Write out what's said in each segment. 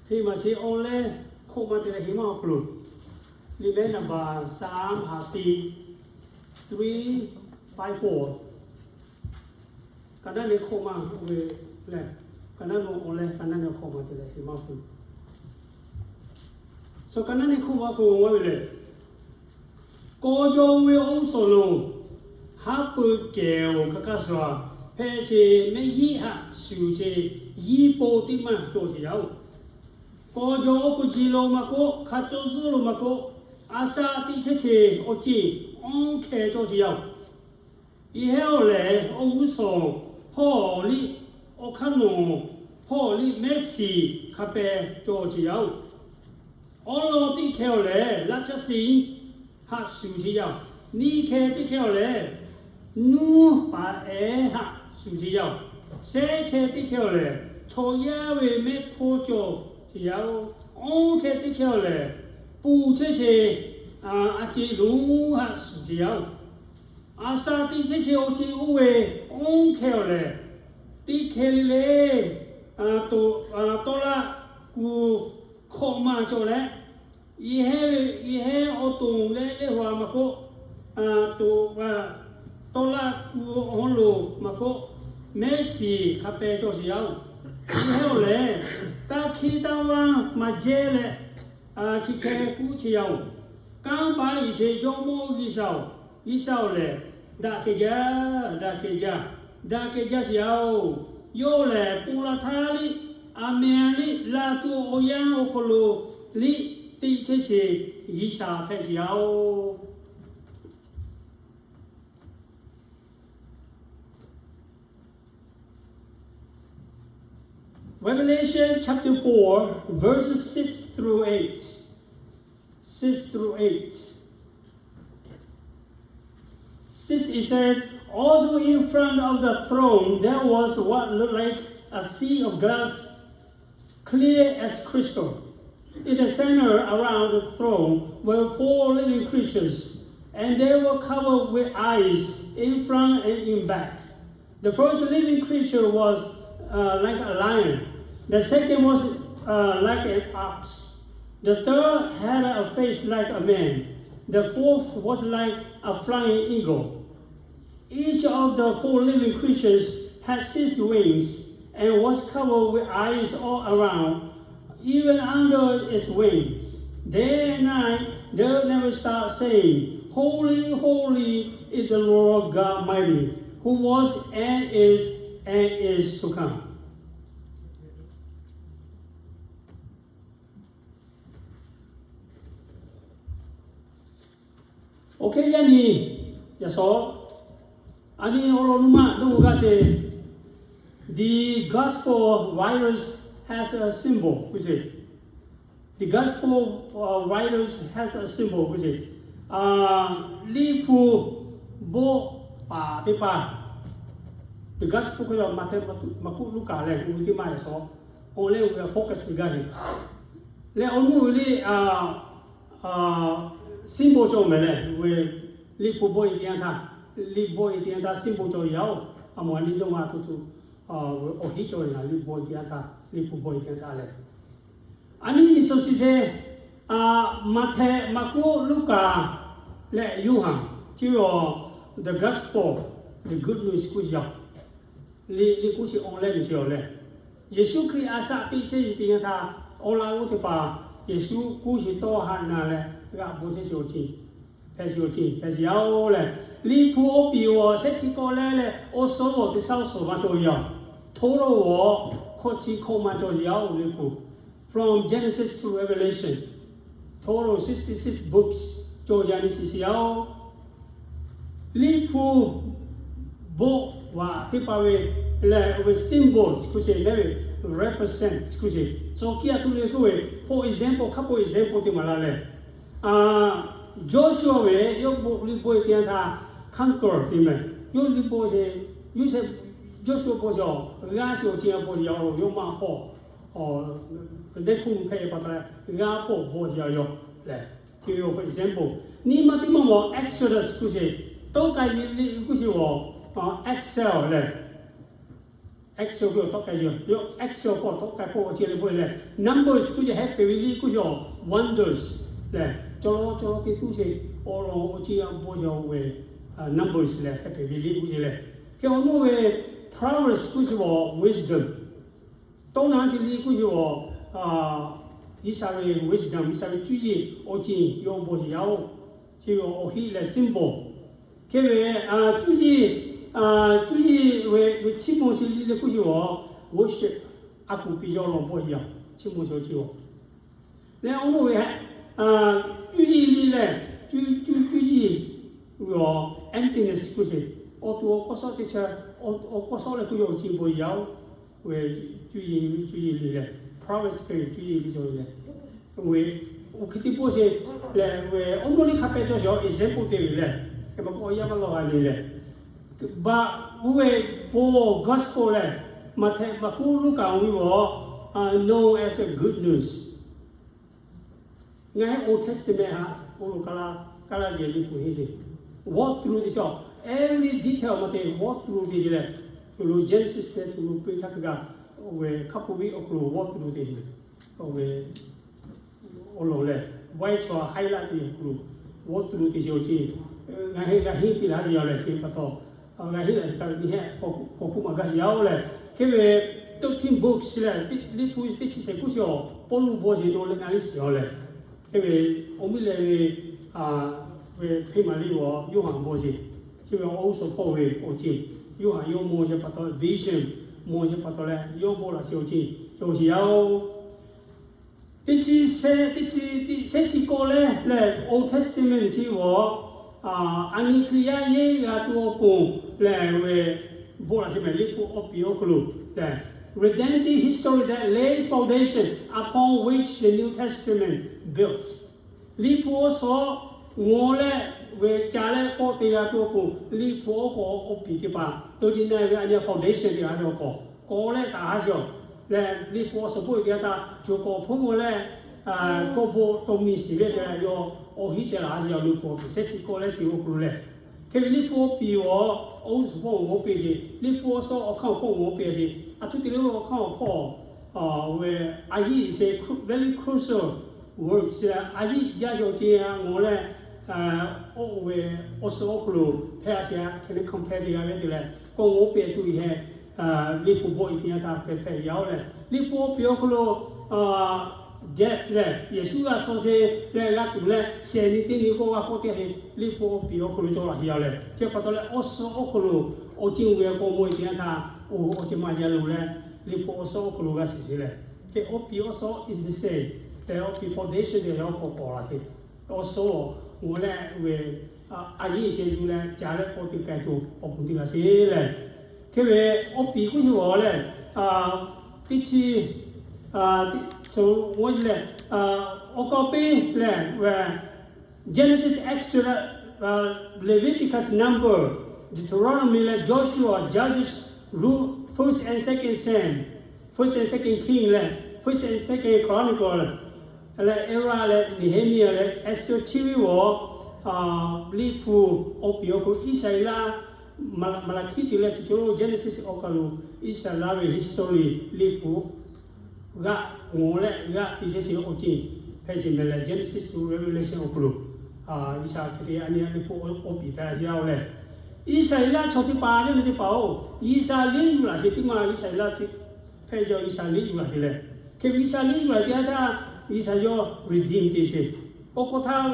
Hk'e maˇ shiˍ awˬ leh hk'oˆ ma te leh heˍ maˇ awˬ hk'aw lo, liꞈ mehˉ naˍ baˬ สาม haꞈ shiˍ, three five four. Ka naˉ ne hk'oˆ ma oˇ ve lehˬ, ka naˉ ne awˬ leh ka naˉ ne hk'oˆ ma te leh heˍ maˇ awˬ hk'aw lo, suh ka naˉ ne hk'oˆ ma awˬ hk'aw lo g'a ve lehˬ, Kawˬ jaw ve awˬ g'uˇ suhˍ lo haˉ pui kehˬ-oˬ, hk'a kaˇ suhˍ hpehꞈ ce, mehˆ yiˉ haꞈ shuˍ ce, yiˇ po teˇ maˇ cawˬ sheˍ yaˇ-oˬ. Kawˬ jaw awˬ pui ji lo maˇ k'oˆ, hk'a cawˇ zuhˇ lo maˇ k'oˆ, a shaꞈ teꞈ chehˇ ce awˬ ceˬ awˬ hkeh cawˬ sheˍ yaˇ-oˬ. Yehˉ-oˬ lehˬ, awˬ g'uˇ suhˍ hpawˇ liˇ awˬ hk'aˇ nawˬ hpawˇ liˇ mehˆ shiˍ hk'a peh cawˬ sheˍ yaˇ-oˬ. Awˉ lawn teˇ hkeh-oˬ lehˬ, laˇ caˇ shiˍ haꞈ shuˍ sheˍ yaˇ-oˬ. Nyiˇ hkeh teˇ hkeh-oˬ lehˬ, nuˇ paˍ ehˉ haꞈ shuˍ sheˍ yaˇ-oˬ. Shehˆ hkeh teˇ hkeh-oˬ lehˬ, chaw yaˇ ve mehˆ hpawˇ cawˬ sheˍ yaˇ-oˬ. Awˇ hkeh teˇ hkeh-oˬ lehˬ, pun chehˇ ce a ceˬ lonˉ haꞈ shuˍ sheˍ yaˇ-oˬ. A shaꞈ teꞈ chehˇ ce awˬ ceˬ oˇ ve awˇ hkeh-oˬ lehˬ, teˇ hkeh le le tawˇ laˇ kuˬ hk'awꞈ ma cawˬ leh, yehˉ awˬ to leh lehˆ hu maˇ k'oˆ, to tawˇ laˇ kuˬ awˬ hawˉ lo maˇ k'oˆ, mehˆ shiˍ hk'a peh cawˬ sheˍ yaˇ-oˬ. Yehˉ-oˬ lehˬ, taˇ hkiˇ taˇ vaˇ maˇ jehˇ leh, chi hkeh kuˉ chehˇ yaˇ-oˬ. Kanˇ paˆ uiˍ sheˍ Jawˇmawˇ G'uiˬsha-oˬ, G'uiˬsha-oˬ lehˬ, daꞈ kehˬ jaˇ, daꞈ kehˬ jaˇ, daꞈ kehˬ jaˇ sheˍ yaˇ-oˬ. Yawˇ lehˬ, ponˬ laˬ htaˇ liˇ, aˬ mehˍ liˇ, laˬ tuˬ awˬ yanˇ awˬ hk'aw lo liˇ teˇ chehˇ ce G'uiˬsha hpehꞈ sheˍ yaˇ-oˬ. Revelation chapter four, verses six through eight. Six through eight. Six, it said, also in front of the throne there was what looked like a sea of glass, clear as crystal. In the center around the throne were four living creatures, and they were covered with eyes in front and in back. The first living creature was uh, like a lion. The second was uh, like an ox. The third had a face like a man. The fourth was like a flying eagle. Each of the four living creatures had six wings and was covered with eyes all around, even under its wings. Day and night they never stop saying, Holy, holy is the Lord God Almighty, who was and is and is to come. Oˇ hk'e yaˇ nyi, yaꞈ shawˉ, a nyi awˬ lawn nuˇ maˇ dawˇ g'a sheˍ. The gospel writers has a symbol k'oˆ sheˍ. The gospel writers has a symbol k'oˆ sheˍ. Liꞈ hpu bawˆ paˍ teˇ hpaˍ, the gospel k'oˆ yaˇ Maꞈhtehˍ, Maˍkuˆ, Luˉkaꞈ leh oˇ ve teˇ maˇ yaꞈ shawˉ, awˬ leh oˇ ve focus gaˇ ve leh awˬ nuˇ ve liˇ symbol cawˬ mehˍ leh, oˇ ve liꞈ hpu bawˆ e teˇ yanˇ htaˇ, liꞈ bawˆ e teˇ yanˇ htaˇ symbol cawˬ yaˇ-oˬ. A mawˬ a nyi dawˇ g'a tuˬ tuˬ, awˬ hiˉ cawˬ yaˇ liꞈ bawˆ e teˇ yanˇ htaˇ, liꞈ hpu bawˆ e teˇ yanˇ htaˇ leh, a nyi miˬ suhˍ shiˍ sheˍ, Maꞈhtehˍ, Maˍkuˆ, Luˉkaꞈ leh Yoˇhanˬ, chi ve awˬ the gospel, the good news k'oˆ yaˇ-oˬ. Liꞈ, liꞈ k'oˆ chi awˬ leh miˬ sheˍ awˬ leh, Yeˍsuˆ Hkriꞈ a shaꞈ teꞈ chehˇ ve teˇ yanˇ htaˇ, awˬ laꞈ g'awˇ teˇ hpaˍ Yeˍsuˆ k'oˆ sheˍ tawˇ haꞈ na leh g'aꞈ bon chehˇ sheˍ awˬ ceuˬ, hpehꞈ sheˍ awˬ ceuˬ hpehꞈ sheˍ yaˇ-oˬ leh, liꞈ hpu awˬ piˍ awˬ shehˉ chi k'awꞈ leh leh awˬ suhˉ awˬ teˇ shaˉ awˬ suhˍ maˇ cawˬ yaˇ-oˬ. Hto lo awˬ hkawˇ chi hkawˇ maˇ cawˬ yaˇ-oˬ liꞈ hpu. From Genesis to Revelation, total sixty-six books cawˬ yaˇ nyi shiˍ shiˍ yaˇ-oˬ. Liꞈ hpu bawˆ vaꞈ teˇ hpaˍ ve lehˬ, oˇ ve symbols k'oˆ sheˍ, mehˉ ve represent k'oˆ sheˍ, tcuh kiˇ a tuˬ le k'oˆ ve, for example, hk'a peu-eˬ example teˇ maˬ la leh, Joshua ve yawˇ bawˆ liꞈ bawˆ e teˇ yanˇ htaˇ conquer te mehˍ. Yawˇ liꞈ bawˆ e, yawˇ shehˍ, Joshua bawˆ sheˍ awˬ g'aˇ sheˍ awˬ ceuˬ a bawˆ yaˇ-oˬ, yawˇ maˇ hpawˇ, awˬ, nehˉ hkuˇ hpehꞈ pa taw g'aˇ hpawˇ bawˆ yaˇ yaˇ lehˬ, for example, nyi ma teˇ maˇ mawˬ Exodus k'oˆ sheˍ, tawˇ kaˬ yiˍ liꞈ k'oˆ sheˍ awˬ, Excel lehˬ, Exodus k'oˆ tawˆ k'ai yoˬ. Yawˇ Exodus k'oˆ tawˆ k'ai k'o awˬ ceuˬ leh bon leh, Numbers k'oˆ ce heh peꞈ ve liˇ k'oˆ ce, Wonders leh, cawˇ lawˇ cawˇ lawˇ teˇ tuˉ ce, awˬ lawn awˬ ceuˬ bon yaw ve, Numbers leh heh peꞈ ve liˇ k'oˆ ce leh, hk'e awˬ naw ve Proverbs k'oˆ ce, Wisdom tawˇ naˉ ce liˇ k'oˆ ce, G'uiˬsha ve wisdom, G'uiˬsha ve cuˇ yiˍ awˬ ceuˬ yawˇ bon yaˇ oˬ. Chi ve awˬ hiˆ leh symbol. Hk'e ve cuˇ yiˍ, cuˇ yiˍ ve chiˇ mvuh ce liˇ leh k'oˆ ce, worship, a kuˬ piˍ yawˇ law bon yaˇ, chiˇ mvuh ce awˬ ceuˬ oˬ. Leh awˬ naw ve cuˇ yiˍ liˇ leh, cuˇ, cuˇ, cuˇ yiˍ ve awˬ emptiness k'oˆ ce, awˬ to awˬ kawˇ sawˉ teˇ chaˇ, awˬ kawˇ sawˉ leh k'oˆ yawˇ awˬ ceuˬ bon yaˇ oˬ. Ve cuˇ yiˍ, cuˇ yiˍ liˇ leh, Proverbs hk'e ve cuˇ yiˍ liˇ cawˬ ve leh, ve awˬ hk'e teˇ pawˆ ce leh ve awˬ naw liˇ hk'a pehꞈ cawˬ sheˍ, example te ve leh, hk'e ma k'o awˬ yanˇ maˇ lawˬ g'a le leh, but ve four gospel leh, Maꞈhtehˍ, Maˍkuˆ, Luˉkaꞈ ve awˬ, known as the good news. Ngaˬ hui Old Testament htaꞈ k'oˆ lo kaˇ laˇ, kaˇ laˇ ve liꞈ hpu henˇ le, walk through te shaw, every detail ma te walk through te leh, tuˬ lo Genesis te tuˬ lo peu htaˇ kaꞈ, oˇ ve hk'a peu-eˬ awˬ hk'aw lo walk through te ve, oˇ ve awˬ lawn lehˬ, why chaw highlight te awˬ hk'aw lo walk through te sheˍ awˬ ceuˬ, ngaˬ hui g'a henˇ piˇ laˇ ve yaˇ lehˬ, chi pa taw, ngaˬ hui lehˬ kaꞈ nyi hehˆ k'awꞈ hkuˆ maˍ gaˇ yaˇ oˬ lehˬ, hk'e ve thirteen books lehˬ, liꞈ hpu teˇ chi shehˍ hkuˆ sheˍ awˬ Pawˇluꞈ bawˇ sheˍ dawˇ leh ngaˬ liˇ shiˍ awˬ lehˬ, hk'e ve awˬ miˇ leh ve, ve hpeˇ maˍ liˇ awˬ Yoˇhanˬ bawˇ sheˍ, chi ve awˬ g'uˇ suhˍ hpawˇ ve awˬ ceuˬ, Yoˇhanˬ yawˇ mawˬ yehˬ pa taw, vision mawˬ yehˬ pa taw leh yawˇ bawˆ laꞈ sheˍ awˬ ceuˬ cawˬ sheˍ yaˇ oˬ. Teˇ chi shehˆ, teˇ chi, shehˆ chi kawˆ leh lehˬ, Old Testament chi awˬ, a nyi Hkriꞈ yaˇ yehˇ g'a tuˬ awˬ pon lehˬ ve, bawˆ laꞈ sheˍ mehˍ liꞈ hpu awˬ piˍ awˬ hk'aw lo lehˬ, redemptive history that lays foundation upon which the New Testament built. Liꞈ hpu awˬ suhˍ ngaw leh ve ca leh kawˆ te g'a tuˬ awˬ pon, liꞈ hpu awˬ k'awꞈ awˬ piˍ teˇ hpaˍ to ji na ve a nyi foundation teˇ g'aˇ ve awˬ k'awꞈ k'awꞈ leh taˍ ha sheˍ awˬ lehˬ, liꞈ hpu awˬ suhˍ bawˆ e teˇ g'aˇ htaꞈ cawˬ k'awꞈ hpawˇ ngaw leh, kawˆ bawˆ tawˇ miˬ shiˍ ve te leh yawˇ awˬ hiˆ te laˬ ha sheˍ awˬ liꞈ hpu awˬ piˍ shehˆ chi kawˆ lehˬ shiˍ awˬ hk'aw lo lehˬ, hk'e ve liꞈ hpu awˬ piˍ awˬ, awˬ g'uˇ suhˍ hpawˇ awˬ g'awˇ piˇ ve, liꞈ hpu awˬ suhˍ awˬ hk'aˇ awˬ hpawˇ awˬ g'awˇ piˇ ve, a htoꞈ te leh ve awˬ hk'aˇ awˬ hpawˇ ve a yiˇ ve very crucial words, a yiˇ yaˇ yaw ce ngaw leh, oˇ ve awˬ suhˍ awˬ hk'aw lo hpehꞈ a sheˍ a hk'e leh compare te g'a ve te leh, kawˆ g'awˇ piˇ tuˬ e heh, liꞈ hpu bawˆ e teˇ g'aˇ htaꞈ hpehꞈ hpehꞈ yaˇ oˬ lehˬ, liꞈ hpu awˬ piˍ awˬ hk'aw lo death lehˬ, Yeˍsuˆ g'a shaw sheˍ leh g'a tuˬ leh shehˍ nyi teˇ nyi k'oˆ g'a k'oˆ teˇ hk'e, liꞈ hpu awˬ piˍ awˬ hk'aw lo cawˬ laꞈ sheˍ yaˇ oˬ lehˬ, chi pa taw leh awˬ suhˍ awˬ hk'aw lo awˬ ceuˬ ve k'awꞈ mawˬ e teˇ g'aˇ htaꞈ oˬ awˬ ceuˬ maˇ yaˇ lo leh, liꞈ hpu awˬ suhˍ awˬ hk'aw lo g'a shiˍ sheˍ lehˬ, hk'e awˬ piˍ awˬ suhˍ is the same tehꞈ awˬ piˍ foundation te yaˇ k'awꞈ k'awꞈ laꞈ sheˍ. Awˬ suhˍ ngaw leh ve a yiˇ sheˍ yuˬ leh ca leh k'awꞈ te k'ai tuˬ awˬ pon teˇ g'aˇ sheˍ lehˬ, hk'e ve awˬ piˍ k'oˆ sheˍ awˬ lehˬ, teˇ chi, so, lehˬ, awˬ k'awꞈ piˇ lehˬ ve Genesis, Exodus, Leviticus, Numbers, Deuteronomy leh Joshua, Judges, Ruth, First and Second Sam, First and Second King leh First and Second Chronicle leh Ezra leh Nehemiah leh Esther chi ve awˬ, liꞈ hpu awˬ piˍ awˬ hk'aw lo Iˉsaˍreˍlaˆ, Maˍlaˍhkiˆ te leh tuˬ cawˬ lo Genesis awˬ kaˬ lo Iˉsaˍreˍlaˆ ve history liꞈ hpu g'aꞈ ngaw leh g'aꞈ te sheˍ sheˍ awˬ ceuˬ hpehꞈ sheˍ mehˍ leh, Genesis to Revelation awˬ hk'aw lo Iˉsaˍreˍlaˆ hk'e te a nyi liꞈ hpu awˬ piˍ hpehꞈ la sheˍ yaˇ oˬ lehˬ, Iˉsaˍreˍlaˆ chaw teˇ hpaˍ ve teˇ hpaˍ oˬ, G'uiˬsha liˇ yuˬ laꞈ sheˍ teˇ maˇ Iˉsaˍreˍlaˆ chi hpehꞈ jaˇ, G'uiˬsha liˇ yuˬ laꞈ sheˍ lehˬ, hk'e ve G'uiˬsha liˇ yuˬ laꞈ teˇ g'aˇ htaˇ G'uiˬsha yawˇ redeem te sheˍ. Awˬ hk'aw htaˇ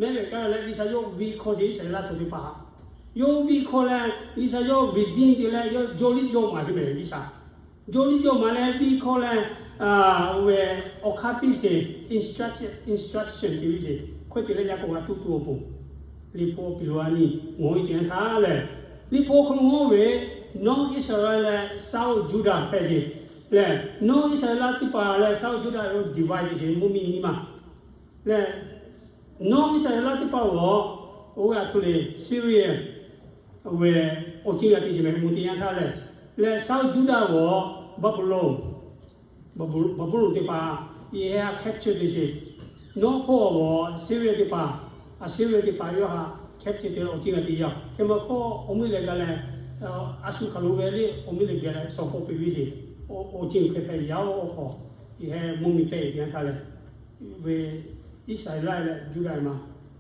mehˉ ve kaꞈ leh G'uiˬsha yawˇ ve hkawˇ sheˍ Iˉsaˍreˍlaˆ chaw teˇ hpaˍ htaꞈ yawˇ ve hkawˇ leh G'uiˬsha yawˇ redeem te leh yawˇ jawˇ liˇ jawˇ maˍ sheˍ mehˍ G'uiˬsha jawˇ liˇ jawˇ maˍ leh ve hkawˇ leh, oˇ ve awˬ hk'aˇ piˇ sheˍ, instruction, instruction te ve sheˍ hkawˇ te leh yaꞈ k'aw g'a tuˬ tuˬ awˬ pon, liꞈ hpu awˬ piˍ lo a nyi ngaw e teˇ g'aˇ htaˇ lehˬ, liꞈ hpu awˬ hk'aw lo ngaw ve North Israel leh South Judah hpehꞈ sheˍ lehˬ, North Iˉsaˍreˍlaˆ teˇ hpaˍ leh South Judah yawˇ divide te sheˍ mvuhˇ miˬ nyiˇ maˬ lehˬ, North Iˉsaˍreˍlaˆ teˇ hpaˍ g'awˬ oˇ g'aˇ hto le Syria ve awˬ ceuˬ g'a te sheˍ mehˍ mvuhˇ teˇ yanˇ htaˇ lehˬ, leh South Judah g'awˬ Baˍbuˍlonˍ, Baˍbuˍlonˍ teˇ hpaˍ yehˬ capture te sheˍ. Nawˉ hpawˇ g'awˬ Syria teˇ hpaˍ, Assyria teˇ hpaˍ yawˇ htaꞈ capture te leh awˬ ceuˬ g'a te yaˇ. Hk'e ma hkawˇ awˬ miˇ leh g'a leh A shu hk'aˬ lo ve le, awˬ miˇ leh geh leh shaw hpawˇ piˇ ve ce. Awˬ ceuˬ hk'e hpehꞈ yaˇ-oˬ. Awˬ hk'aw yehˬ mvuhˇ miˬ tehꞈ ve teˇ yanˇ htaˇ leh, ve Iˉsaˍreˍlaˆ leh Juˇdaꞈ ma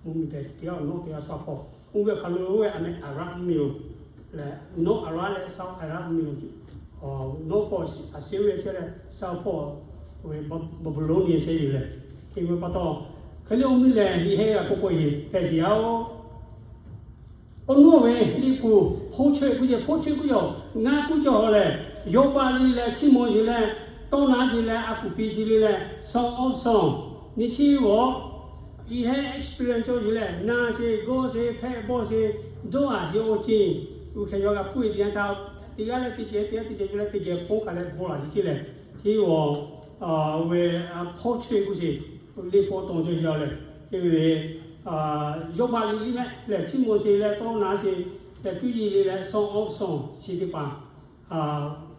mvuhˇ miˬ tehꞈ teˇ g'aˇ awˬ nawˉ teˇ g'aˇ shaw hpawˇ. Oˇ ve hk'aˬ lo ve a meh Aˍraˆ mvuhˇ miˬ-oˬ leh, North Aˍraˆ leh South Aˍraˆ mvuhˇ miˬ-oˬ. North hpawˇ Aˍseˍriˆ chehˇ leh, South hpawˇ ve Baˍbuˍlonˍ chehˇ ve lehˬ, hk'e ve pa taw, hk'e le awˬ miˇ lehˬ yehˬ g'a k'oˆ k'o yehˬ hpehꞈ ce yaˇ-oˬ. Awˬ nuˉ ve Liꞈ hpu hpoˇ chaweh k'oˆ ce, hpoˇ chaweh k'oˆ yaˇ-oˬ, ngaˇ kuˉ cawˬ leh, Yawˇbaˆ le leh Chiˇmawˇyeˍ leh, Tawˇnaˆ sheˍ leh, Aˍkuˍpiˍ sheˍ le leh, Song of Song, nyi chi ve awˬ, yehˬ experience cawˬ sheˍ leh, naˬ sheˍ, gawˇ sheˍ, hpehꞈ bawˆ sheˍ, dawˇ haˍ sheˍ awˬ ceuˬ, uˬ hk'e yaw g'a hpuˇ ve teˇ yanˇ htaˇ, teˇ g'aˇ leh teˇ geh, teˇ g'aˇ teˇ geh, teˇ geh ponˬ hk'a leh bon laˬ ce ce lehˬ, chi awˬ, ve hpoˇ chaweh k'oˆ ce, Liꞈ hpu awˬ tawn cawˬ yaˇ lehˬ, hk'e ve, Yawˇbaˆ le liˇ mehˆ lehˬ, Chiˇmawˇyeˍ sheˍ leh, Tawˇnaˆ sheˍ leh, Cuˇyiˍ le leh, Song of Song chi teˇ hpaˍ,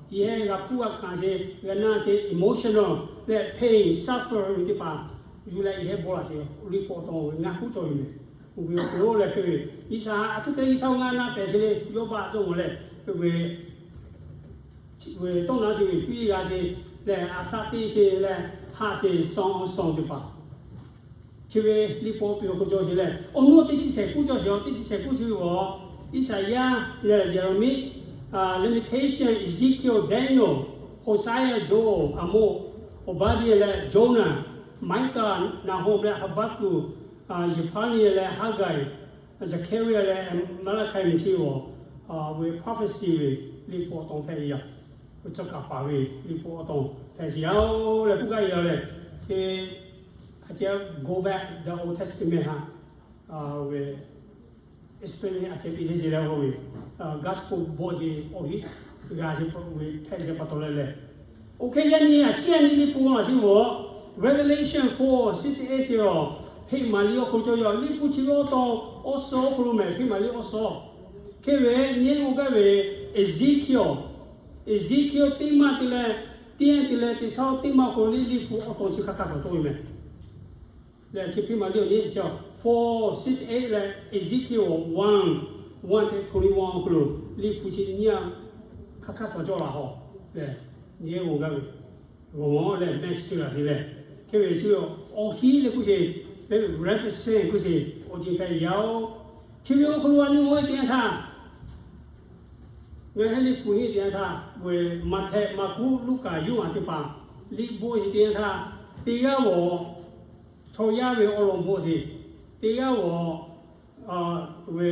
yehˬ g'a hpuˇ g'a hkanˍ sheˍ, g'a naˬ sheˍ, emotional leh pain, suffer ve teˇ hpaˍ yuˬ leh yehˬ bon laˬ ce. Liꞈ hpu awˬ tawn ngaˇ kuˉ cawˬ ve mehˍ. Oˇ ve awˬ hk'aw lo lehˬ hk'e ve, G'uiˬsha a htoꞈ te G'uiˬsha-oˬ, ngaˬ na pehˬ sheˍ le, Yawˇbaˆ dawˇ mawˬ leh, ve Tawˇnaˆ sheˍ ve Cuˇyiˍ g'a sheˍ leh, Aˍsaˆ teˇ sheˍ leh, Haˆ sheˍ, Song of Song teˇ hpaˍ chi ve Liꞈ hpu awˬ piˍ awˬ hk'aw cawˬ sheˍ leh, awˬ nuˉ teˇ chi shehˍ kuˉ cawˬ sheˍ, teˇ chi shehˍ kuˉ chi ve awˬ, Iˉsaˍyaˆ leh Yeˍraˍmiˆ, Lamentation, Ezekiel, Daniel, Hosea, Joel, Aˍmoˆ, Obadiah leh Joˇnaˆ, Miˉkaˆ, Naˍhawˇmeh leh Haˍbaˍkuˆ, Zeˍhpaˇniˆ leh Haˍgaiˬ, Zaˍhkaˍriˆ leh Maˍlaˍhkaˍ nyi chi ve awˬ, ve prophecy ve Liꞈ hpu awˬ tawn hpehꞈ ve yaˇ, ve tcuh kaˍ paˍ ve Liꞈ hpu awˬ tawn hpehꞈ sheˍ yaˇ-oˬ leh k'oˆ gaˇ ve yoˬ lehˬ, chi a ceh go back the Old Testament ha, ve explain a ceh piˇ sheˍ leh, oˇ ve gospel bawˆ ce awˬ hiˆ g'a ce ve hpehꞈ ce pa taw leh lehˬ, oˇ hk'e yaˇ nyi a ciˉ yaˇ nyi Liꞈ hpu a chi ve awˬ, Revelation four six eight chi awˬ, hpeꞈ maˍ liˇ awˬ hk'aw lo cawˬ yaˇ Liꞈ hpu chi ve awˬ tawn awˬ suhˍ awˬ hk'aw lo mehˍ hpeꞈ maˍ liˇ awˬ suhˍ. Hk'e ve nyi-oˬ gaˇ ve Ezekiel, Ezekiel teˇ maˇ te leh, teˇ yanˇ te leh teˇ shaˉ teˇ maˇ hk'aw lo Liꞈ hpu awˬ tawn chi hk'aˬ hk'aˬ htaꞈ cawˬ ve mehˍ. Leh chi hpeꞈ maˍ liˇ awˬ nyi chi awˬ four six eight leh Ezekiel one, one te twenty one awˬ hk'aw lo Liꞈ hpu chi nyi a hk'aˬ hk'aˬ htaꞈ cawˬ laˬ hawˬ lehˬ, nyi-oˬ gaˇ ve g'awˬ leh mehˆ chi te laˬ te leh, hk'e ve chi ve awˬ hiˆ leh k'oˆ ce, represent k'oˆ ce, awˬ ceuˬ hpehꞈ yaˇ-oˬ. Chi ve awˬ hk'aw lo a nyi oˇ ve teˇ yanˇ htaˇ, ngaˬ hui Liꞈ hpu heˆ teˇ yanˇ htaˇ, ve Maꞈhtehˍ, Maˍkuˆ, Luˉkaꞈ, Yoˇhanˬ teˇ hpaˍ Liꞈ bawˆ sheˍ teˇ yanˇ htaˇ, teˇ g'aˇ ve chaw yaˇ ve awˬ lawn bawˆ sheˍ, teˇ g'aˇ ve, ve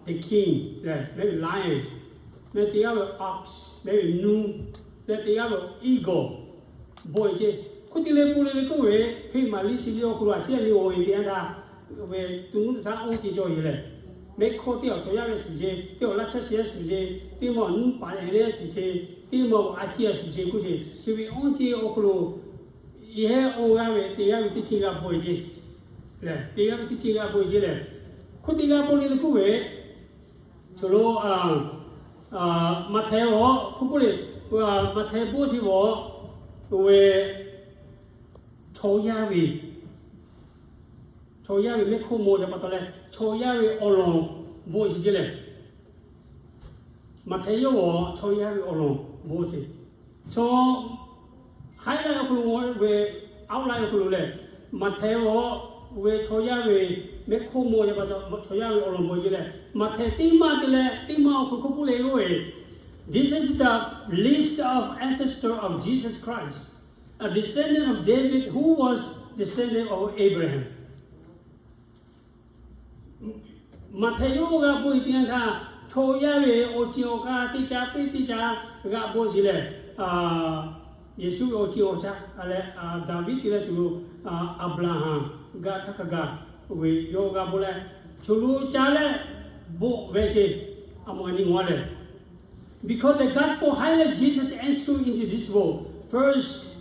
the king lehˬ mehˆ ve lion, mehˆ teˇ g'aˇ ve ox mehˆ ve nuˇ, leh teˇ g'aˇ ve eagle bawˆ ce. Hk'oˆ te leh bon leh leh k'oˆ ve, hpeꞈ maˍ liˇ chi liˇ awˬ hk'aw lo a ciˉ yaˇ nyi g'awˬ ve teˇ yanˇ htaˇ, ve to nuˇ htaˇ awˬ ceuˬ cawˬ ve lehˬ, mehˆ hkawˇ teˇ awˬ chaw yaˇ ve shuˍ ce, teˇ awˬ laˇ chaˇ chi yaˇ shuˍ ce, teˇ maˬ nuˇ paˍ leh leh shuˍ ce, teˇ maˬ a ciˉ a shuˍ ce k'oˆ ce, chi ve awˬ ceuˬ awˬ hk'aw lo yehˬ oˇ g'aˇ ve teˇ g'aˇ ve teˇ ceuˬ g'a bawˆ ce lehˬ, teˇ g'aˇ ve teˇ ceuˬ g'a bawˆ ce lehˬ, hk'oˆ teˇ g'aˇ bawˆ leh leh k'oˆ ve, chaw lo Maꞈhtehˍ awˬ hk'oˆ k'oˆ le, Maꞈhtehˍ bawˆ chi ve, ve chaw yaˇ ve, chaw yaˇ ve mehˆ hkawˇ maw yaˇ pa taw leh chaw yaˇ ve awˬ lawn bawˆ ce ce lehˬ, Maꞈhtehˍ yawˇ ve chaw yaˇ ve awˬ lawn bawˆ sheˍ. Chaw highlight awˬ hk'aw lo ve, outline awˬ hk'aw lo lehˬ, Maꞈhtehˍ ve chaw yaˇ ve mehˆ hkawˇ maw yaˇ pa taw chaw yaˇ ve awˬ lawn bawˆ ce lehˬ, Maꞈhtehˍ teˇ maˇ te leh teˇ maˇ awˬ hk'aw lo k'oˆ k'oˆ leh k'oˆ ve, This is the list of ancestor of Jesus Christ, a descendant of David who was descendant of Abraham. Maꞈhtehˍ yawˇ g'a bawˆ ve teˇ yanˇ htaˇ, chaw yaˇ ve awˬ ceuˬ awˬ k'a teˇ caˉ peˇ teˇ caˉ g'a bawˆ sheˍ lehˬ, Yeˍsuˆ ve awˬ ceuˬ awˬ caˉ leh, Daˍviˆ te leh chaw lo, Aˍbraˍhanˍ g'a htaˇ hk'a gaˬ ve yawˇ g'a bawˆ leh, chaw lo caˉ leh bawˆ ve sheˍ. A mawˬ a nyi ngaˬ lehˬ, because the gospel highlight Jesus entry into this world, first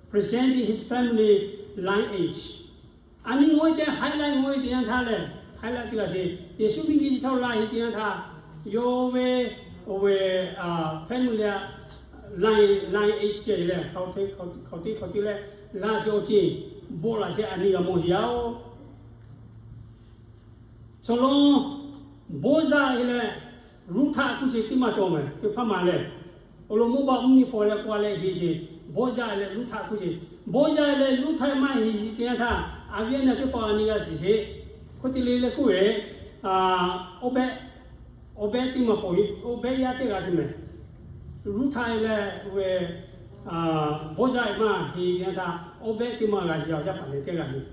presenting his family lineage. A nyi ngaˬ hui te highlight ngaˬ hui teˇ yanˇ htaˇ lehˬ, highlight te laˬ sheˍ. Yeˍsuˆ miˬ nyi chi htaˇ laˇ heˆ teˇ yanˇ htaˇ, yawˇ ve, oˇ ve, family lineage te leh, hk'aw teˇ hk'aw teˇ leh, laˇ sheˍ awˬ ceuˬ bawˆ laˬ sheˍ. A nyi g'a mawˬ sheˍ yaˇ-oˬ, chaw lo bawˆ zaˇ e leh Ruˇhtaˆ k'oˆ sheˍ teˇ maˇ cawˬ mehˍ, teˇ hpaˍ maˬ lehˬ. Awˬ lawn mawˇ baˆ mvuhˇmiˬ hpawˇ leh k'o leh heˍ sheˍ, Bawˇyaˆ leh Ruˇhtaˆ k'oˆ sheˍ. Bawˇyaˆ leh Ruˇhtaˆ maˇ heˍ sheˍ teˇ yanˇ htaˇ, a viˉ a nyi teˇ hpaˍ a nyi g'a shiˍ sheˍ. Hk'oˆ te le leh k'oˆ ve, Awˇbehˆ, Awˇbehˆ teˇ maˬ pawˍ, Awˇbehˆ yaˇ teˇ g'aˇ sheˍ mehˍ. Ruˇhtaˆ leh ve Bawˇyaˆ maˇ heˍ teˇ yanˇ htaˇ, Awˇbehˆ teˇ maˬ g'a shiˍ, yaˇ paˍ leh teˇ g'aˇ sheˍ.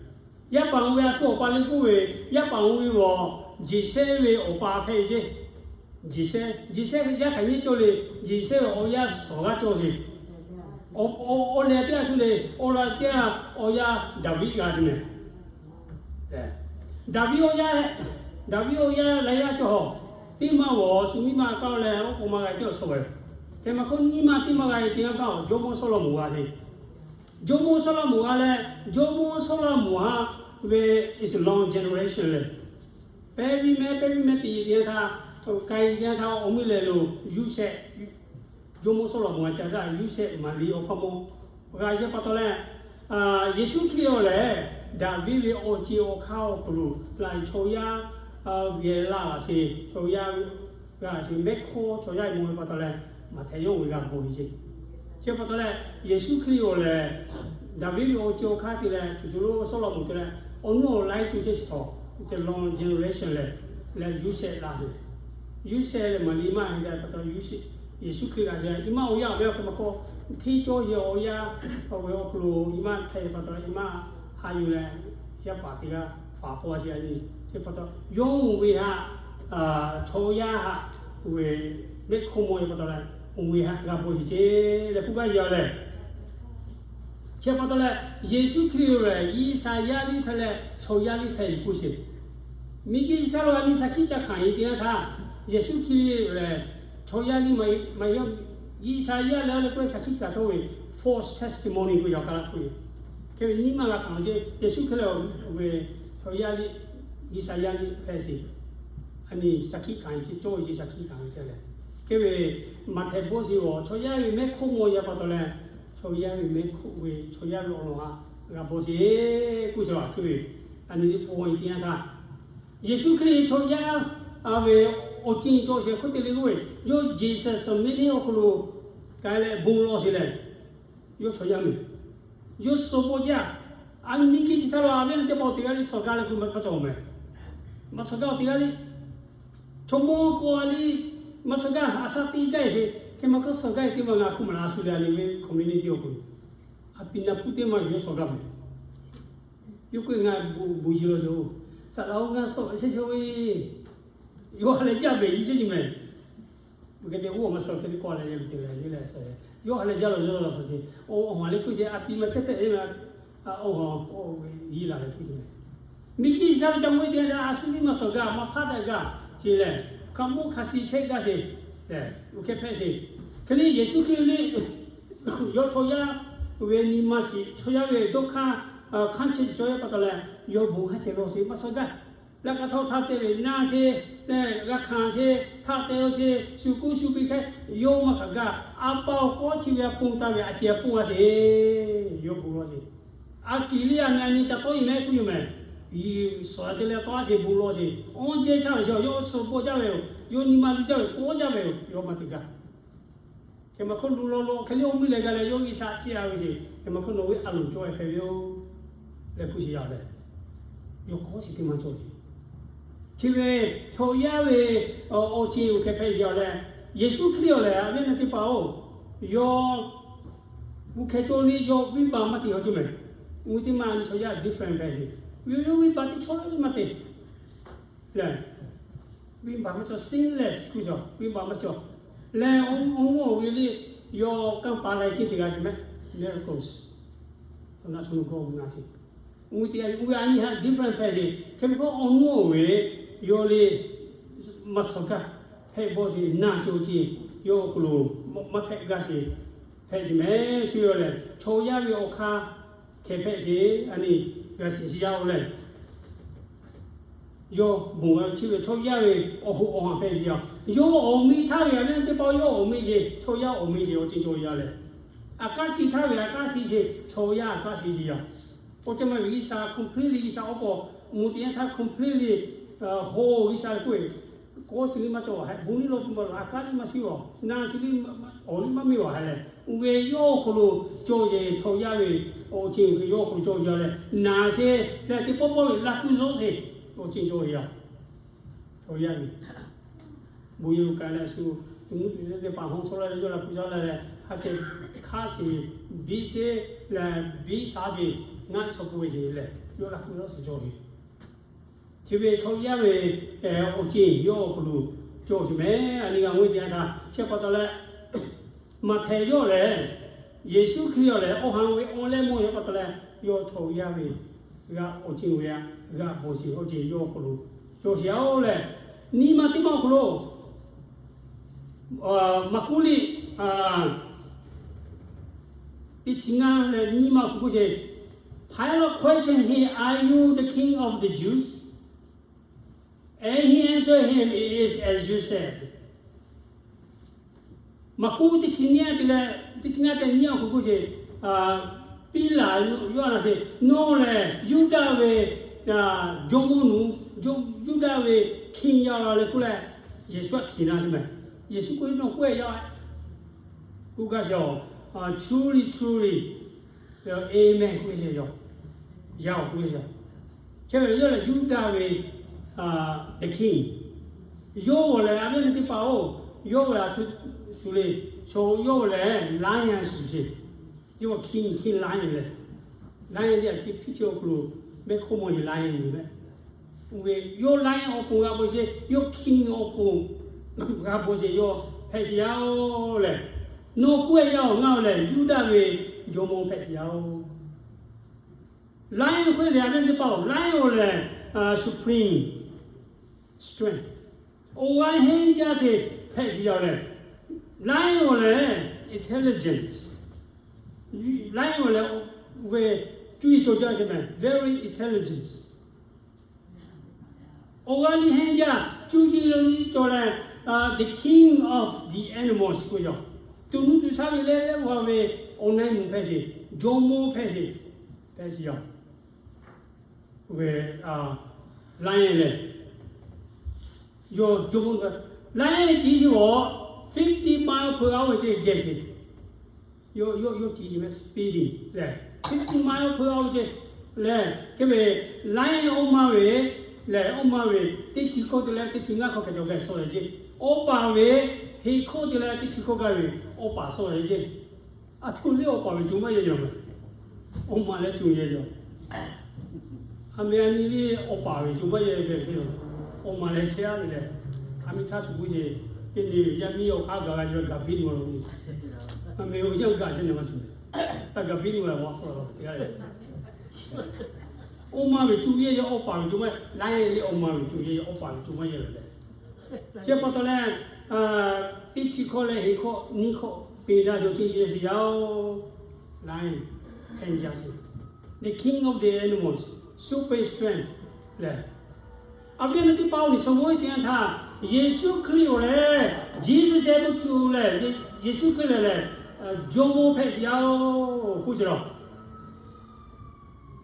Yaˇ paˍ-oˬ ve a shu awˬ pa le k'oˆ ve, yaˇ paˍ-oˬ ve awˬ Jeˍsehˇ ve awˬ pa hpehꞈ ve ceˇ. Jeˍsehˇ, Jeˍsehˇ yaˇ hk'aˬ nyiˇ cawˬ le, Jeˍsehˇ ve awˬ yaˇ suhˍ g'aˇ cawˬ sheˍ. Awˬ leh teˇ g'aˇ shu le, awˬ leh teˇ g'aˇ awˬ yaˇ Daˍviˆ g'a sheˍ mehˍ. Daˍviˆ awˬ yaˇ, Daˍviˆ awˬ yaˇ laiˉ g'aˇ cawˬ hawˬ, teˇ maˇ g'awˬ shu nyiˇ maˇ kaˇ leh oˉ k'oˍ maˇ g'a teˇ awˬ suhˍ ve. Hk'e maˬ hk'oˆ nyiˇ maˇ teˇ maˇ g'a ve teˇ yanˇ htaˇ, jawˇmawˇ Sawˉlaꞈmonˍ g'a sheˍ. Jawˇmawˇ Sawˉlaꞈmonˍ g'a leh, jawˇmawˇ Sawˉlaꞈmonˍ haꞈ ve is a long generation leh, pehˉ viˉ mehˉ pehˉ viˉ mehˉ te teˇ yanˇ htaˇ, k'ai teˇ yanˇ htaˇ awˬ miˇ leh lo Yoˇsehꞈ, jawˇmawˇ Sawˉlaꞈmonˍ g'a ca htaˇ Yoˇsehꞈ Maˍriˆ awˬ hpawˇ mawˇ g'a sheˍ pa taw leh, Yeˍsuˆ Hkriꞈ awˬ lehˬ Daˍviˆ ve awˬ ceˬ awˬ hk'aˇ awˬ hk'aw lo laꞈ chaw yaˇ geh laˇ laꞈ sheˍ, chaw yaˇ g'a sheˍ, mehˆ hkawˇ chaw yaˇ mawˬ ve pa taw leh, Maꞈhtehˍ yawˇ ve g'a bon heˍ sheˍ. Chi pa taw leh, Yeˍsuˆ Hkriꞈ awˬ lehˬ Daˍviˆ ve awˬ ceˬ awˬ hk'aˇ te leh, co co lo Sawˉlaꞈmonˍ te leh, awˬ nuˇ awˬ laiˉ co chehˇ shiˍ hk'awꞈ, long generation leh, leh Yoˇsehꞈ laˇ ve, Yoˇsehꞈ leh Maˍriˆ maˇ heˍ leh pa taw, Yeˍsuˆ Hkriꞈ g'a heˍ. Nyi ma awˬ yaˇ awˬ ve a hk'e maˬ hk'aw, hteˇ cawˇ yehˬ awˬ yaˇ, awˬ ve awˬ hk'aw lo nyi ma hpehꞈ pa taw, nyi ma haꞈ yuˬ leh, yaˇ paˍ teˇ g'aˇ faˍ paw a sheˍ a nyi. Chi pa taw yawˇ oˬ ve haꞈ, chaw yaˇ haꞈ, oˬ ve mehˆ hkawˇ mawˬ ve pa taw leh, oˬ ve haꞈ g'a bon heˍ ceˇ leh k'oˆ gaˇ yaˇ leh, chi pa taw leh, Yeˍsuˆ Hkriꞈ lehˬ G'uiˬsha yaˇ liˇ hpehꞈ leh chaw yaˇ liˇ hpehꞈ ve k'oˆ sheˍ. Miˬguiˬ chi htaˇ lo a nyi shaˍ hkiˆ ca hkanˍ ve teˇ yanˇ htaˇ, Yeˍsuˆ Hkriꞈ lehˬ chaw yaˇ liˇ maˇ heˆ, G'uiˬsha yaˇ leh a leh k'oˆ leh shaˍ hkiˆ kaꞈ htawˇ ve false testimony k'oˆ ve awˬ hk'aˇ la k'oˆ ve. Hk'e ve nyi ma g'a hkanˍ ve ceˇ, Yeˍsuˆ Hkriꞈ lehˬ ve chaw yaˇ liˇ, G'uiˬsha yaˇ liˇ hpehꞈ sheˍ. A nyi shaˍ hkiˆ hkanˍ ve ceˇ, cawˇ ve ceˇ shaˍ hkiˆ hkanˍ ve teˇ leh. Hk'e ve Maꞈhtehˍ bawˆ sheˍ awˬ chaw yaˇ ve mehˆ hk'oˆ mawˬ yaˇ pa taw leh, chaw yaˇ ve mehˆ hk'oˆ ve chaw yaˇ ve awˬ lawn haꞈ g'a bon sheˍ k'oˆ sheˍ a chi ve. A nyi liˇ hpu ve teˇ yanˇ htaˇ, Yeˍsuˆ Hkriꞈ chaw yaˇ ve awˬ ceˬ cawˬ sheˍ hk'oˆ te le k'oˆ ve, yawˇ Gethsemane awˬ hk'aw lo k'ai leh bon lawˬ sheˍ leh, yawˇ chaw yaˇ mehˍ. Yawˇ suh bawˆ jaˇ. A miˬguiˬ chi htaˇ lo a viˉ a nyi teˇ hpaˍ teˇ g'aˇ liˇ suh gaˇ leh k'oˆ maˇ cawˬ mehˍ. Maˇ suh gaˇ teˇ g'aˇ liˇ, chaw mawˇ k'o a liˇ, maˇ suh gaˇ a shaˉ teˇ gaˇ sheˍ. Hk'e maˇ hk'oˆ suh gaˇ teˇ maˇ g'a hk'oˆ maˍ la shu leh a nyi ve community awˬ hk'aw lo, a piˍ na hpu teˇ maˇ yawˇ suh gaˇ mehˍ. Yawˇ k'oˆ ve, Ngaˬ bon yi law yoˬ. Saˍ laꞈ-oˬ, ngaˬ suh shehˍ shehˍ ve, yawˇ ha leh jaˇ mehˍ, yi shehˍ nyi mehˍ. Geh te oˇ maˇ suh hk'e te k'awꞈ leh yaˇ ve te leh yawˇ leh suh, yawˇ ha leh jaˇ law yawˇ law suh sheˍ. Awˬ ha leh k'oˆ sheˍ, a piˍ maˇ chehˇ hpehꞈ ve, awˬ ha, awˬ ha yi la leh k'oˆ ve. Miˬguiˬ chi htaˇ lo ca mawˇ ve teˇ yanˇ htaˇ a shu liˇ maˇ suh gaˇ, maˇ hpaˇ daꞈ gaˇ ce leh, hkaoˍmonˇ hk'a shiˍ chehˇ gaˇ sheˍ. Oˇ hk'e hpehꞈ sheˍ. Hk'e le Yeˍsuˆ Hkriꞈ le, yawˇ chaw yaˇ ve nyi ma shiˍ, chaw yaˇ ve dawˇ hk'aˇ hk'anˇ chehˇ shiˍ cawˇ yaˇ pa taw leh, yawˇ bon haˉ chehˇ lawˇ sheˍ, maˇ suh gaˇ. Laꞈ ka htawˇ htaˇ te ve na sheˍ, g'a hkanˍ sheˍ, htaꞈ te-o sheˍ, shu kuˇ shu piˇ hk'e, yawˇ maˇ hkanˍ gaˇ. A pa awˬ kawˉ chi ve a pon taˍ ve a ceh a pon g'a sheˍ, yawˇ bon lawˇ sheˍ. A kiˍ liˇ a meh a nyi ca tawˆ e mehˆ k'oˆ yoˬ mehˍ. Yeˍsuˆ te leh tawˆ a sheˍ, bon lawˇ sheˍ. Awˬ jehˇ chaˇ ve yoˬ, yawˇ suh bawˆ jaˇ ve yoˬ, yawˇ nyi ma luˬ jaˇ ve k'awꞈ jaˇ ve yoˬ, yawˇ maˇ te gaˇ. Hk'e maˇ hk'oˆ lu law law hk'e le awˬ miˇ leh g'a leh yawˇ G'uiˬsha chiˇ a ve sheˍ. Hk'e maˇ hk'oˆ nawˬ ve a loˍ cawˇ e hpehꞈ ve yoˬ leh k'oˆ sheˍ yaˇ leh, yawˇ kawˉ shiˍ teˇ maˇ cawˬ. Chi ve chaw yaˇ ve awˬ ceˬ oˬ hk'e hpehꞈ yaˇ leh, Yeˍsuˆ Hkriꞈ awˬ lehˬ a viˉ a nyi teˇ hpaˍ-oˬ, yawˇ oˇ hk'e cawˇ le yawˇ venˇbaˆ maˇ te haw cawˇ mehˍ. Oˇ ve teˇ maˇ a nyi chaw yaˇ different hpehꞈ sheˍ. Yawˇ yawˇ venˇbaˆ teˇ chaw maˇ te leh, venˇbaˆ maˇ cawˬ, sinless k'oˆ cawˬ, venˇbaˆ maˇ cawˬ. Leh oˇ, oˇ ve le, yawˇ kanˇ paˍ leh ceˇ teˇ g'aˇ sheˍ mehˍ, miracles. Oˇ ve teˇ g'aˇ oˇ ve a nyi haꞈ different hpehꞈ sheˍ. Hk'e ve k'o awˬ nuˇ oˇ ve, yawˇ le, maˇ suh gaˇ, hpehꞈ bawˆ sheˍ, na sheˍ awˬ ceˬ, yawˇ awˬ hk'aw lo maˇ hpehꞈ gaˇ sheˍ, hpehꞈ sheˍ mehˍ. Shu yawˇ lehˬ chaw yaˇ ve awˬ hk'aˇ hk'e hpehꞈ sheˍ. A nyi g'a shiˍ shiˍ yaˇ-oˬ lehˬ, yawˇ bon g'a ve chi ve chaw yaˇ ve awˬ hoꞈ awˬ ha hpehꞈ ve yoˬ. Yawˇ awˬ miˇ htaˇ ve a viˉ teˇ hpaˍ yawˇ awˬ miˇ yeˬ, chaw yaˇ awˬ miˇ yeˬ awˬ ceˬ cawˬ yaˇ lehˬ, a kaˉ shiˍ htaˇ ve a kaˉ shiˍ sheˍ, chaw yaˇ a kaˉ shiˍ sheˍ yoˬ. Oˇ ceh maˇ ve G'uiˬsha completely G'uiˬsha oˇ k'o, mvuhˇ teˇ yanˇ htaˇ completely holy G'uiˬsha k'oˆ ve, Kawˇ shiˍ liˇ maˇ cawˬ a hehꞈ, bon liˇ lo maˇ lo, a kaˉ liˇ maˇ shiˍ a, na shiˍ liˇ awˬ liˇ maˇ miˇ a hehꞈ lehˬ, uˇ ve yawˇ awˬ hk'aw lo cawˬ yeˬ chaw yaˇ ve awˬ ceuˬ ve yawˇ awˬ hk'aw lo cawˬ yeˬ a leh, naˍ sheˍ leh teˇ pawˆ pawˆ ve laˇ kuˇ zawˇ sheˍ awˬ ceuˬ cawˬ yeˬ a. Chaw yaˇ ve bon yehˬ lo k'ai leh shu, tuˬ nuˇ tuˬ yaˇ teˇ hpaˍ hawˉ chawˇ la leh yawˇ laˇ kuˇ zawˇ la leh, ha ceh hk'aˇ sheˍ, biˇ sheˍ leh biˇ shaˉ sheˍ, ngaˆ chaw k'oˆ ve yeˬ lehˬ yawˇ laˇ kuˇ zawˇ sheˍ cawˬ ve. Chi ve chaw yaˇ ve awˬ ceuˬ yawˇ awˬ hk'aw lo cawˬ sheˍ mehˍ. A nyi g'a ngeuˇ ce a htaˇ chehˇ pa taw leh, Maꞈhtehˍ yawˇ lehˬ, Yeˍsuˆ Hkriꞈ yawˇ lehˬ awˬ ha ve awˬ leh mawˇ yaˇ pa taw leh, yawˇ chaw yaˇ ve g'a awˬ ceuˬ ve a, g'a bawˬ sheˍ awˬ ceuˬ yawˇ awˬ hk'aw lo cawˬ sheˍ a oˬ lehˬ, nyi ma teˇ ma awˬ hk'aw lo Maˍkuˆ liꞈ teˇ chi ngaˇ leh nyi ma awˬ hk'aw lo k'oˆ sheˍ, Pilate questioned him, Are you the king of the Jews? And he answered him, It is as you said. Maˍkuˆ teˇ chi nyi te leh teˇ chi ngaˇ te nyi awˬ hk'aw lo k'oˆ sheˍ, Piˉlaꞈ yawˇ a na te, Nawˬ lehˬ Yuˇdaꞈ ve jawˇmawˇ nuˬ, Yuˇdaꞈ ve king yaˇ la leh k'oˆ leh, Yeˍsuˆ htaꞈ hteꞈ na te mehˍ. Yeˍsuˆ k'oˆ, Nawˬ k'oˆ ve yaˇ k'oˆ gaˇ sheˍ a, Truly, truly, amen k'oˆ ve yoˬ. Yaˇ awˬ k'oˆ ve yoˬ. Hk'e ve yawˇ lehˬ Yuˇdaꞈ ve the king. Yawˇ ve lehˬ a viˉ nyi teˇ hpaˍ oˬ, yawˇ ve a htoꞈ shuˍ le, chaw yawˇ ve lehˬ lion shuˍ sheˍ. Yawˇ king, king lion lehˬ, lion liˇ a chi hpiˇ chi awˬ hk'aw lo mehˆ hkawˇ maw yeˬ lion ve mehˍ. Oˇ ve yawˇ lion awˬ pon g'a bawˬ sheˍ, yawˇ king awˬ pon g'a bawˬ sheˍ, yawˇ hpehꞈ sheˍ yaˇ oˬ lehˬ, Nawˬ k'oˆ ve yaˇ oˬ, ngaˬ oˬ lehˬ Yuˇdaꞈ ve jawˇmawˇ hpehꞈ sheˍ yaˇ oˬ. Lion k'oˆ ve lehˬ a viˉ nyi teˇ hpaˍ oˬ, lion oˬ lehˬ supreme strength. Awˬ g'aˇ hehnˇ jaˇ sheˍ hpehꞈ sheˍ yaˇ oˬ lehˬ, lion oˬ lehˬ intelligence. Lion oˬ lehˬ ve cuˇ yiˍ cawˬ jaˇ sheˍ mehˍ, very intelligence. Awˬ g'aˇ liˇ hehnˇ jaˇ, cuˇ yiˍ lo nyi cawˬ leh, the king of the animals k'oˆ yaˇ. Tuˬ nuˇ tuˬ shaˉ ve leh leh g'a ve awˬ na e nuˬ hpehꞈ sheˍ, jawˇmawˇ hpehꞈ sheˍ, hpehꞈ sheˍ yaˇ. Ve lion lehˬ, yawˇ jawˇmawˇ lion ciˉ sheˍ g'awˬ, fifty mile per hour ve ceh geh sheˍ. Yawˇ yawˇ yawˇ ciˉ sheˍ mehˍ, speeding lehˬ fifty mile per hour ve ceh lehˬ, hk'e ve lion awˇ ma ve lehˬ awˇ ma ve teˇ chi hkawˇ te leh teˇ chi ngaˇ hkawˇ hkeh cawˬ geh suh leh ceh, awˇ paˍ ve heˍ hkawˇ te leh teˇ chi hkawˇ gaˇ ve awˇ paˍ suh leh ceh. A htoꞈ le awˬ paˍ ve co maˇ yehˇ yaˇ mehˍ. Awˇ ma leh co yehˇ yaˇ. A meh a nyi le awˬ paˍ ve co maˇ yehˇ ve hk'e, awˇ ma leh chehˇ a ve lehˬ, a miˇ htaˇ tuˬ k'oˆ ce, teˇ nyi ve yaˇ miˇ awˬ hk'aˇ gaˬ g'a nyi ve gaˬ biˇ nu a lo nyi. A meh awˬ yanˇ gaˬ chehˇ nyi ma suhˍ, taˇ gaˬ biˇ nu a g'a suh la teˇ g'aˇ le. Awˇ ma ve co yehˇ yaˇ, awˇ paˍ ve co maˇ, lion le awˇ ma ve co yehˇ yaˇ, awˇ paˍ ve co maˇ yehˇ ve lehˬ, chi pa taw leh, teˇ chi hkawˇ leh heˍ hkawˇ nyiˇ hkawˇ peꞈ daꞈ cawˬ ce yehˇ sheˍ yaˇ oˬ. Lion, hehˇ jaˇ sheˍ, the king of the animals, super strength lehˬ, a viˉ nyi teˇ hpaˍ oˬ, liꞈ shawnˍ mawˇ teˇ yanˇ htaˇ, Yeˍsuˆ Hkriꞈ oˬ lehˬ, Jesus able to lehˬ, Yeˍsuˆ Hkriꞈ lehˬ lehˬ, jawˇmawˇ hpehꞈ sheˍ yaˇ oˬ k'oˆ ce la.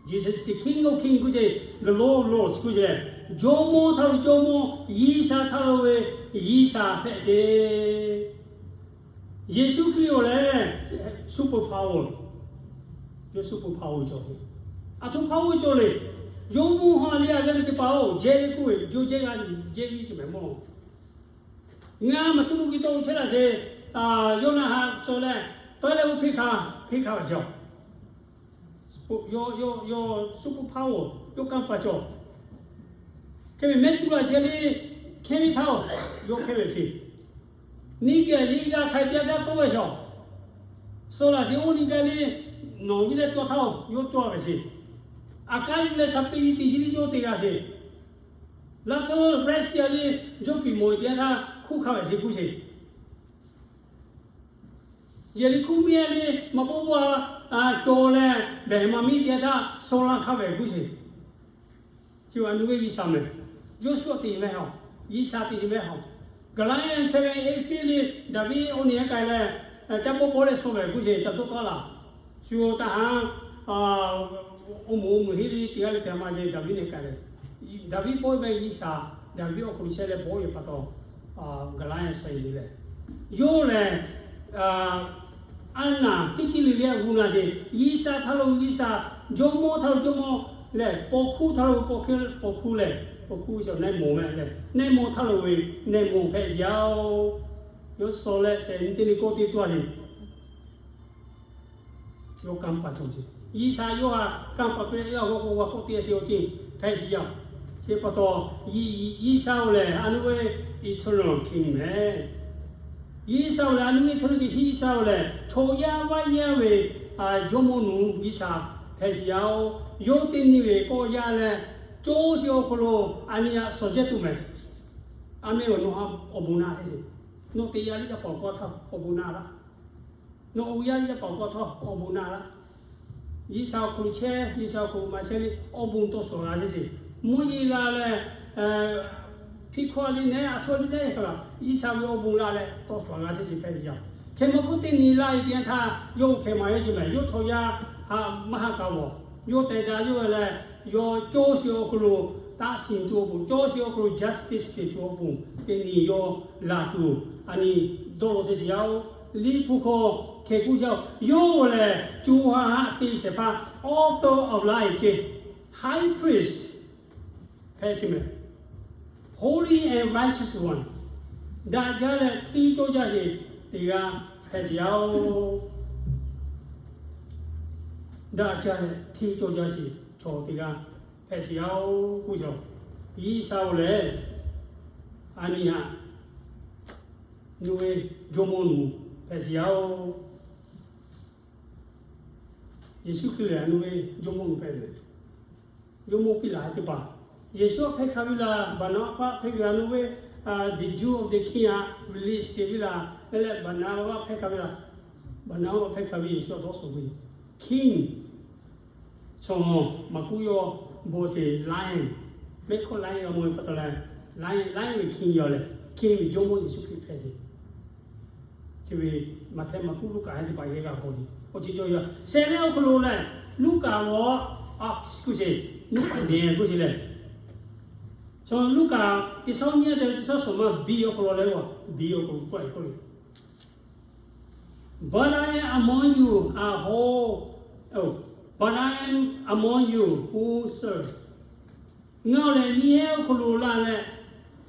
Jesus is the King of Kings k'oˆ ce, the Lord of Lords k'oˆ ce lehˬ, jawˇmawˇ htaˇ ve jawˇmawˇ, yiˇ sha htaˇ lo ve yiˇ sha hpehꞈ ce. Yeˍsuˆ Hkriꞈ oˬ lehˬ, super power, yawˇ super power cawˬ ve. A htoꞈ power cawˬ le. Yawˇ mvuhˇ haw le a ve teˇ hpaˍ oˬ, jehˇ ve k'oˆ ve, yawˇ jehˇ g'a, jehˇ ve ce mehˍ mawˇ. Ngaˬ maˬ tuˬ nuˇ ve tawˇ chehˇ laˇ sheˍ, yawˇ naˆ ha cawˬ leh, tawˇ leh oˇ hpeˇ hkanˇ, hpeˇ hkanˇ ve cawˬ. Yawˇ, yawˇ, yawˇ super power, yawˇ kanˇ paˍ cawˬ. Hk'e ve mehˆ tuˬ laˬ sheˍ le, hkehˇ ve htaˇ oˬ, yawˇ hkehˇ ve sheˍ. Neˇ geh yeˇ g'a hk'ai teˇ g'aˇ tawˇ ve cawˬ. Suh laˬ sheˍ oˇ neˇ g'aˇ le, nawˬ viˉ leh tawˇ htaˇ oˬ, yawˇ tawˇ ve sheˍ. A kaˉ yuˬ leh shaˍ peꞈ teꞈ yiˇ le yawˇ te g'a sheˍ. Laˇ suhˉ Russia le, jawˇ fiˍ mawˬ ve teˇ g'aˇ htaˇ hkuˇ hkanˇ ve sheˍ k'oˆ sheˍ. Yehˬ le hkuˇ miˇ a le, maꞈ poˆ poˆ a cawˬ leh, behˬ maˇ miˇ teˇ g'aˇ htaˇ suh laˇ hkanˇ ve k'oˆ sheˍ. Chi a nu ve G'uiˬsha mehˍ. Yawˇ shu teꞈ ve ha, G'uiˬsha teꞈ ve ha. Gaˍlaˇyaˇ seven eight feet le, Daˍviˆ oˇ nyi k'ai leh, caˇ pawˆ pawˆ leh suh ve k'oˆ sheˍ, shaˍ toˆ tawˆ laˬ. Shu taˇ ha, oˇ moˍ oˇ moˍ heˆ le teˇ g'aˇ le te maˇ yeˬ Daˍviˆ nyi k'ai leh, Daˍviˆ pawˆ ve G'uiˬsha Daˍviˆ awˬ hk'aw lo chehˇ leh bawˆ ve pa taw, gaˬ la suh e le. Yawˇ lehˬ, aˉ naˍ teˇ ceuˬ le le a gu na ce. G'uiˬsha htaꞈ lo G'uiˬsha, jawˇmawˇ htaꞈ lo jawˇmawˇ lehˬ, paw hkuˇ htaꞈ lo paw hkuˇ lehˬ, paw hkuˇ ve chaw nehˇ mawˬ meh lehˬ, nehˇ mawˬ htaꞈ lo ve nehˇ mawˬ hpehꞈ yaˇ oˬ. Yawˇ suh leh shehˍ nyi teˇ nyi kawˆ teˇ tuˇ a ce. Yawˇ kanˇ paˍ cawˬ ce. G'uiˬsha yawˇ htaꞈ kanˇ paˍ piˇ leh, yawˇ g'awˇ k'o g'a kawˆ teˇ a ce awˬ ceuˬ hpehꞈ yaˇ oˬ. Chi pa taw, G'uiˬsha oˬ lehˬ a nuˇ ve eternal king meh. G'uiˬsha oˬ lehˬ a nuˇ ve eternal king, G'uiˬsha oˬ lehˬ chaw yaˇ vaˇ yaˇ ve jawˇmawˇ nuˬ G'uiˬsha hpehꞈ yaˇ oˬ. Yawˇ teˇ nyi ve kawˆ yaˇ leh, co shiˍ awˬ hk'aw lo a nyi a suhˍ jehˇ tuˬ meh. A meh awˬ nawˬ htaꞈ awˬ bon na ce. Nawˬ teˇ yaˇ liˇ yaˇ paˍ awˬ hk'aw htaꞈ awˬ bon na laˇ. Nawˬ awˬ yaˇ liˇ yaˇ paˍ awˬ hk'aw htaꞈ awˬ bon na laˇ. G'uiˬsha awˬ hk'aw lo chehˇ, G'uiˬsha awˬ hk'aw lo maˇ chehˇ le, awˬ bon tawˇ suhˍ g'a ce ce. Mvuhˇ yeˬ la leh, hpiˇ hkawˇ a le nehˉ, a htoꞈ a le nehˉ hk'a laˬ, G'uiˬsha ve awˬ bon la leh tawˇ suhˍ g'a ce ce hpehꞈ ve yaˇ. Hk'e maˇ k'oˆ teˇ nyi laˇ e teˇ yanˇ htaˇ yawˇ hui hkeh maˍ ve ce meh, yawˇ chaw yaˇ htaꞈ maˇ haꞈ k'a vawˬ. Yawˇ tehˬ daꞈ yawˇ ve leh, yawˇ co shiˍ awˬ hk'aw lo taˆ shiˍ tuˬ awˬ pon, co shiˍ awˬ hk'aw lo justice te tuˬ awˬ pon, teˇ nyi yawˇ laˬ tuˬ a nyi dawˇ law ce ce yaˇ oˬ. Liꞈ hpu hk'aw hkeh kuˇ jaˇ oˬ. Yawˇ lehˬ co ha haꞈ te shehˍ hpaˇ, author of life ce, high priest hpehꞈ ce meh. Holy and righteous one, daꞈ jaˇ leh hteˇ cawˇ jaˇ ve teˇ g'aˇ hpehꞈ ce yaˇ oˬ. Daꞈ jaˇ leh hteˇ cawˇ jaˇ sheˍ chaw teˇ g'aˇ hpehꞈ ce yaˇ oˬ k'oˆ ve. G'uiˬsha oˬ lehˬ a nyi htaꞈ nuˇ ve jawˇmawˇ nuˬ hpehꞈ ce yaˇ oˬ. Yeˍsuˆ Hkriꞈ lehˬ a nuˇ ve jawˇmawˇ nuˬ hpehꞈ ve. Jawˇmawˇ piˇ laˬ teˇ hpaˍ, Yeˍsuˆ htaꞈ hpehˇ hk'a ve laˬ, Baˍnaˍbaˆ hpehˇ ve a nuˇ ve, the jewel of the king htaꞈ release te ve laˬ, leh Baˍnaˍbaˆ hpehˇ hk'a ve laˬ. Baˍnaˍbaˆ hpehˇ hk'a ve Yeˍsuˆ htaꞈ dawˇ suhˍ ve king. Chaw maˍ kuˉ yawˇ bon sheˍ lion, mehˆ hkawˇ lion g'a mawˬ ve pa taw leh, lion, lion ve king yaˇ lehˬ, king ve jawˇmawˇ Yeˍsuˆ Hkriꞈ hpehꞈ ve. Chi ve Maꞈhtehˍ, Maˍkuˆ, Luˉkaꞈ teˇ hpaˍ yehˬ g'a bawˬ ve awˬ ceuˬ cawˬ yaˇ. Shehˍ leh awˬ hk'aw lo lehˬ, Luˉkaꞈ g'awˬ ox k'oˆ sheˍ, Luˉkaꞈ nehˬ k'oˆ sheˍ lehˬ, chaw Luˉkaꞈ teˇ sawˉ nyiˇ a te teˇ sawˉ suhˍ ma biˇ awˬ hk'aw lo leh g'awˬ, biˇ awˬ hk'aw lo k'oˆ ve, But I am among you a whole, oh, but I am among you who serve. Ngaˬ lehˬ nyiˇ hehˉ awˬ hk'aw lo la leh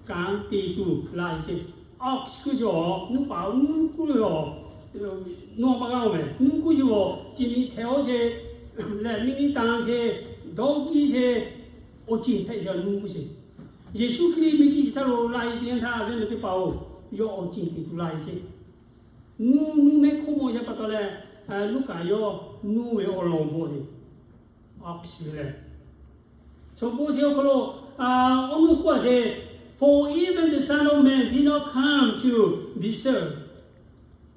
kanˉ te tuˬ la e ce. Ox k'oˆ sheˍ, nuˇ paˍ nuˇ kuˇ ve a, nuˇ ma g'a oˬ meh, nuˇ kuˇ sheˍ a, chi miˬ hteꞈ oˇ sheˍ, lehˬ miˬ miˬ tanˍ sheˍ, dawˇ kiˇ sheˍ, awˬ ceuˬ hpehꞈ yaˇ nuˇ kuˇ sheˍ. Yeˍsuˆ Hkriꞈ miˬ guiˬ chi htaˇ lo la e teˇ yanˇ htaˇ, venˇ ve teˇ hpaˍ oˬ, yawˇ awˬ ceuˬ te tuˬ la e ce. Nuˇ, nuˇ mehˆ hk'oˆ mawˬ yaˇ pa taw leh, Luˉkaꞈ yawˇ nuˇ ve awˬ lawn awˬ bon te, ox ve lehˬ, chaw bon sheˍ awˬ hk'aw lo, awˬ nuˇ k'oˆ a sheˍ, For even the Son of Man did not come to be served,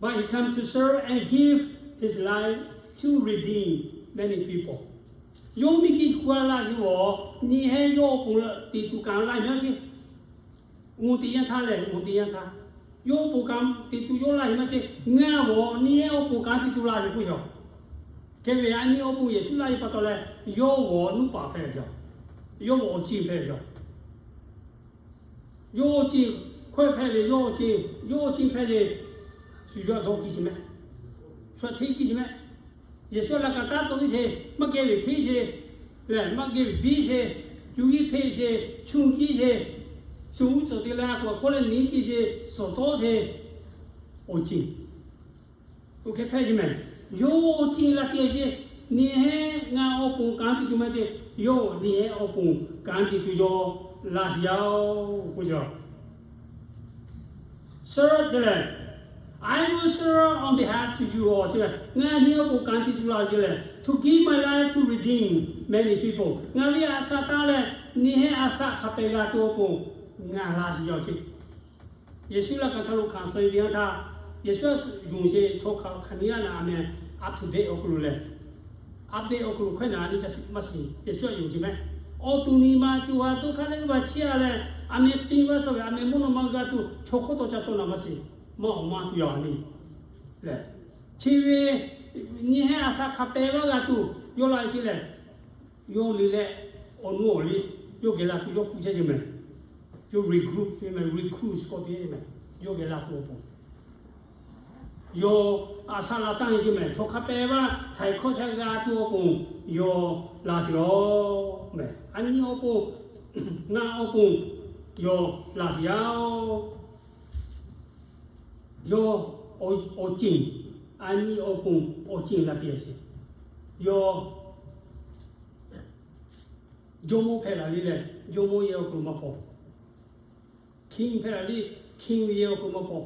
but he came to serve and give his life to redeem many people. Yawˇ miˬ guiˬ k'o a la sheˍ a, nyiˇ hehˉ yawˇ awˬ pon te tuˬ kanˉ la e maˇ ceˇ. Mvuhˇ teˇ yanˇ htaˇ lehˬ, mvuhˇ teˇ yanˇ htaˇ, yawˇ awˬ pon kanˉ te tuˬ yawˇ la e maˇ ceˇ. Ngaˬ g'awˬ nyiˇ hehˉ awˬ pon kanˉ te tuˬ la e k'oˆ sheˍ. Hk'e ve a nyi awˬ pon Yeˍsuˆ la e pa taw leh, yawˇ g'awˬ nuˇ paˍ hpehꞈ ve yoˬ. Yawˇ g'awˬ awˬ ceuˬ hpehꞈ ve yoˬ. Yawˇ awˬ ceuˬ hkawehˇ hpehꞈ ve, yawˇ awˬ ceuˬ, yawˇ awˬ ceuˬ hpehꞈ ve, shu yawˇ dawˇ kiˇ sheˍ meh, shu hteˇ kiˇ sheˍ meh. Yeˍsuˆ laꞈ kaꞈ taˇ tcuh tiˉ sheˍ, maˇ geh ve hteˇ sheˍ, lehˬ maˇ geh ve biˇ sheˍ, cuˇ yiˇ hpeˆ sheˍ, chuˇ kiˇ sheˍ, shu uˉ tcuhˍ te leh a k'oˍ hkawˇ leh neˇ kiˇ sheˍ, suhˍ tawˇ sheˍ, awˬ ceuˬ oˇ hk'e hpehꞈ ve meh. Yawˇ awˬ ceuˬ la te ce. Nyiˇ hehˉ ngaˬ awˬ pon kanˉ te tuˬ maˇ ceˇ. Yawˇ nyiˇ hehˉ awˬ pon kanˉ te tuˬ yawˇ la sheˍ yaˇ oˬ k'oˆ sheˍ. Serve ce lehˬ, I will serve on behalf to you a ce lehˬ, ngaˬ nyiˇ hehˉ awˬ pon kanˉ te tuˬ la ce lehˬ, to give my life to redeem many people. Ngaˬ ve a shaꞈ taˇ leh nyiˇ hehˉ a shaꞈ hk'a pehꞈ g'a tuˬ awˬ pon ngaˬ la sheˍ yaˇ oˬ ce. Yeˍsuˆ laꞈ kaꞈ htaˇ lo hkanˍ suh e teˇ yanˇ htaˇ, Yeˍsuˆ yonˍ sheˍ chaw hk'aˬ hk'aˬ nyi a naˍ a meh, up to date awˬ hk'aw lo lehˬ, up to date awˬ hk'aw lo hkawehˇ naˍ a nyi ca shiˍ maˇ shiˍ. Yeˍsuˆ yonˍ sheˍ meh, awˬ to nyi ma co ha to hk'aˇ leh g'uˇ baˬ chiˇ a leh, a meh piˇ vaˇ suh ve a meh mvuhˇ naw ma g'a tuˬ chaw hk'oˆ taw ca cawˬ naˍ maˇ shiˍ. Maˇ awˬ maˇ tuˬ yaˇ a nyi lehˬ, chi ve nyiˇ hehˉ a shaꞈ hk'a pehꞈ vaˇ g'a tuˬ yawˇ la e ce lehˬ, yawˇ le leh awˬ nuˇ awˬ le yawˇ geh la tuˬ yawˇ hpu chehˇ ce meh. Yawˇ regroup ve meh, recruit k'oˆ te meh, yawˇ geh la tuˬ awˬ pon, yawˇ a saˍ laˍ tanˇ ve ce meh, chaw hk'a pehꞈ maˇ htaiˍ hkawˇ shaˆ g'a tuˬ awˬ pon yawˇ la sheˍ law meh. A nyi awˬ pon, ngaˬ awˬ pon yawˇ la sheˍ yaˇ-oˬ. Yawˇ awˬ ceˬ, a nyi awˬ pon awˬ ceˬ la piˇ sheˍ. Yawˇ jawˇmawˇ hpehꞈ la le leh, jawˇmawˇ yehˬ awˬ hk'aw lo maˇ paw. King hpehꞈ la le, king ve yehˬ awˬ hk'aw lo maˇ paw.